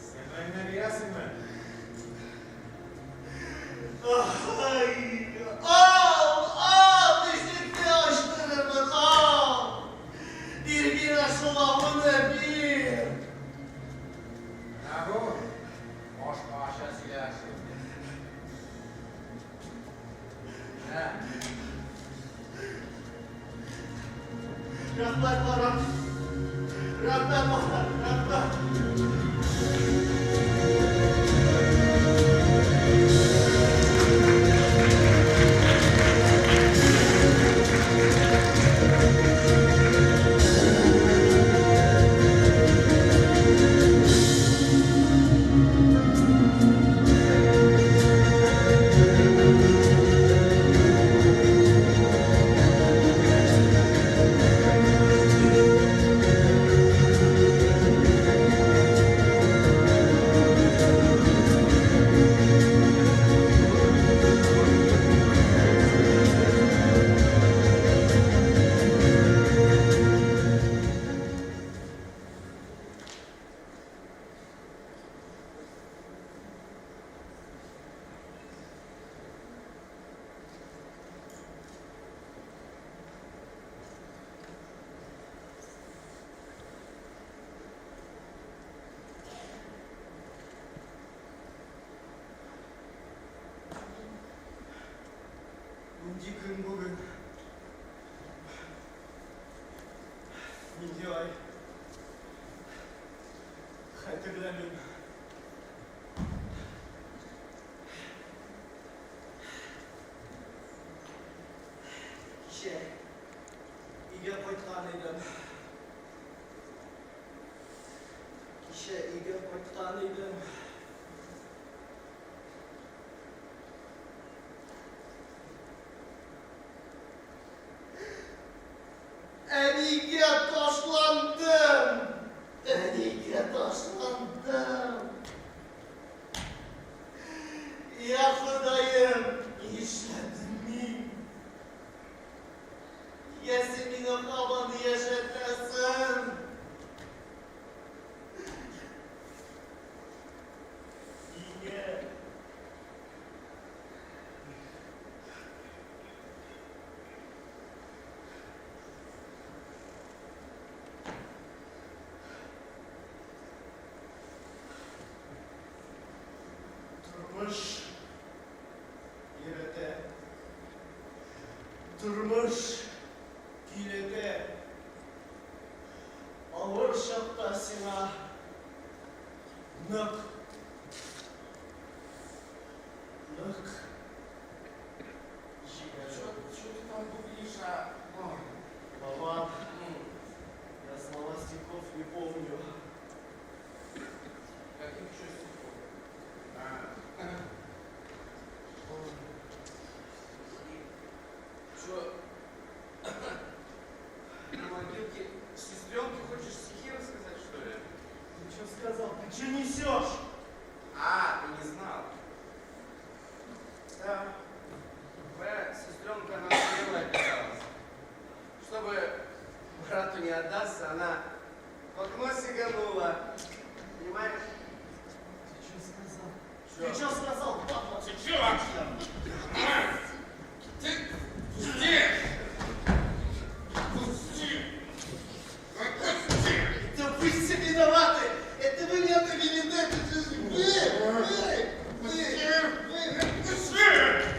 Сеңлеңне бирәсеңме? Ай, ал, ал, ишекне ачтырырмын, ал. Бир миңа шул агуны, бир. Менә бу башкача сөйләшү. Менә. Рәхмәт, Марат. Рәхмәт, Марат, рәхмәт. Нинди көн бүген? Нинди ай? Хәтерләмим. Кичә өйгә кайткан идем. Кичә өйгә кайткан идем. Әнигә ташландым! Әнигә ташландым! Я Ходаем, нишләдем мин? Нигә син мине һаман яшәтәсең? Нигә? Тормыш өйрәтә. Тормыш көйләтә. Авыр чакта сиңа нык, нык Что ты там гуглишь, а? Баба, я слова стихов не помню. Каких еще стихов? Что, на могилке сестренке хочешь стихи рассказать, что ли? Ты что сказал? Ты что несешь? А, ты не знал. Да. Твоя сестренка, она смелая оказалась. Чтобы брату не отдаться, она в окно сиганула. Понимаешь? Ты что сказал? Чё? Ты что сказал, падла? Ты че вообще? Ты пусти! Пусти! Отпусти! Это вы все виноваты! Это вы меня довели до этой жизни! Вы! Вы! Вы! Вы! Пусти!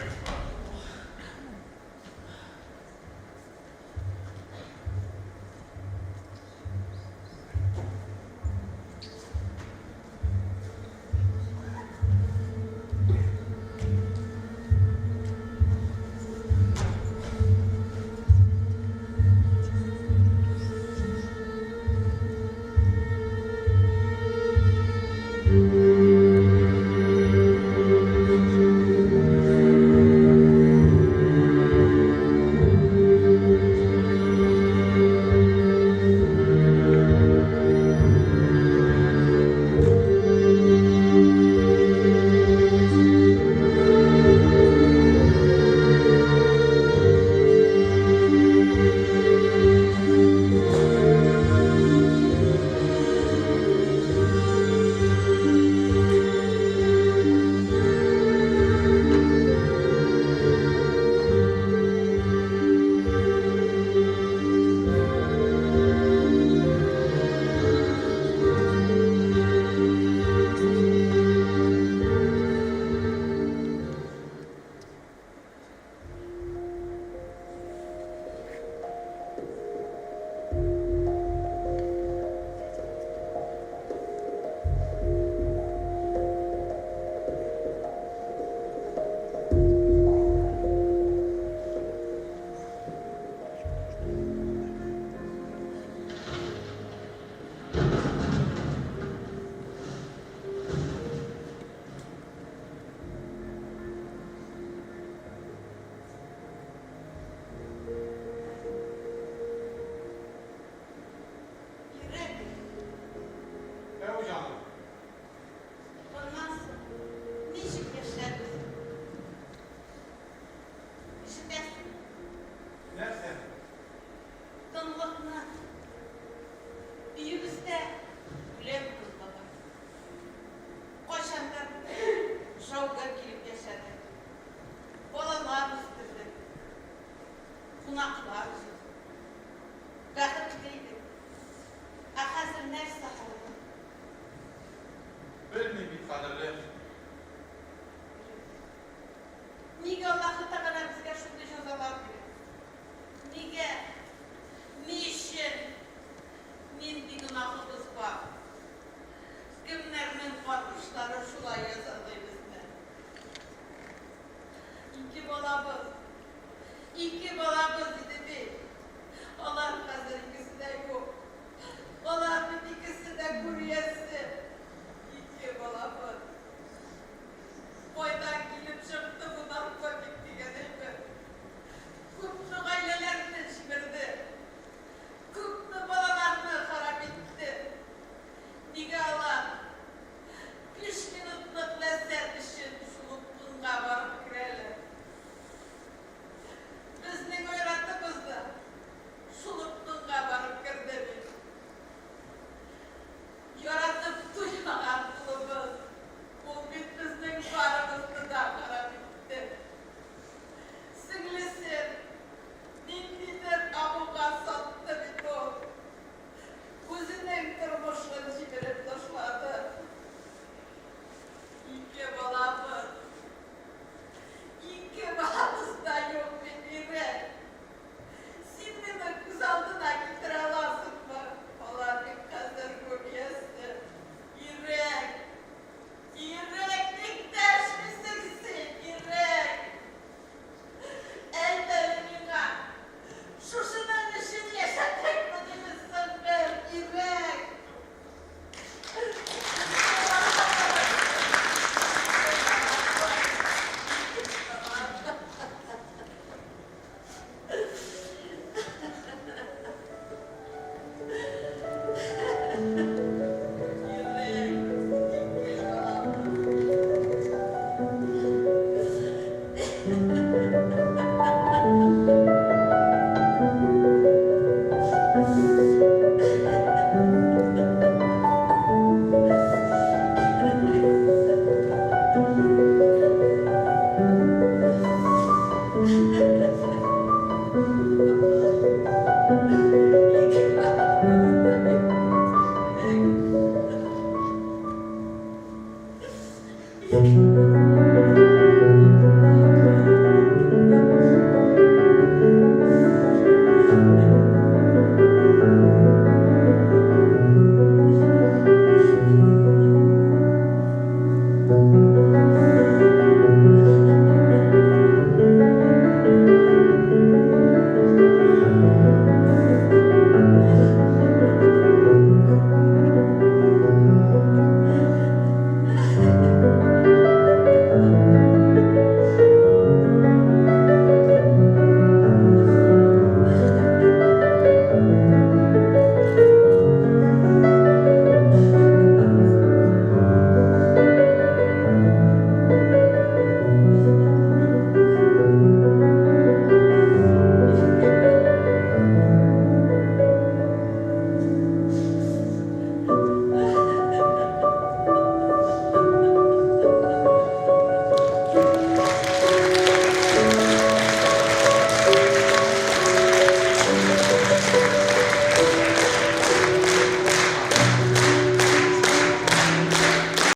Thank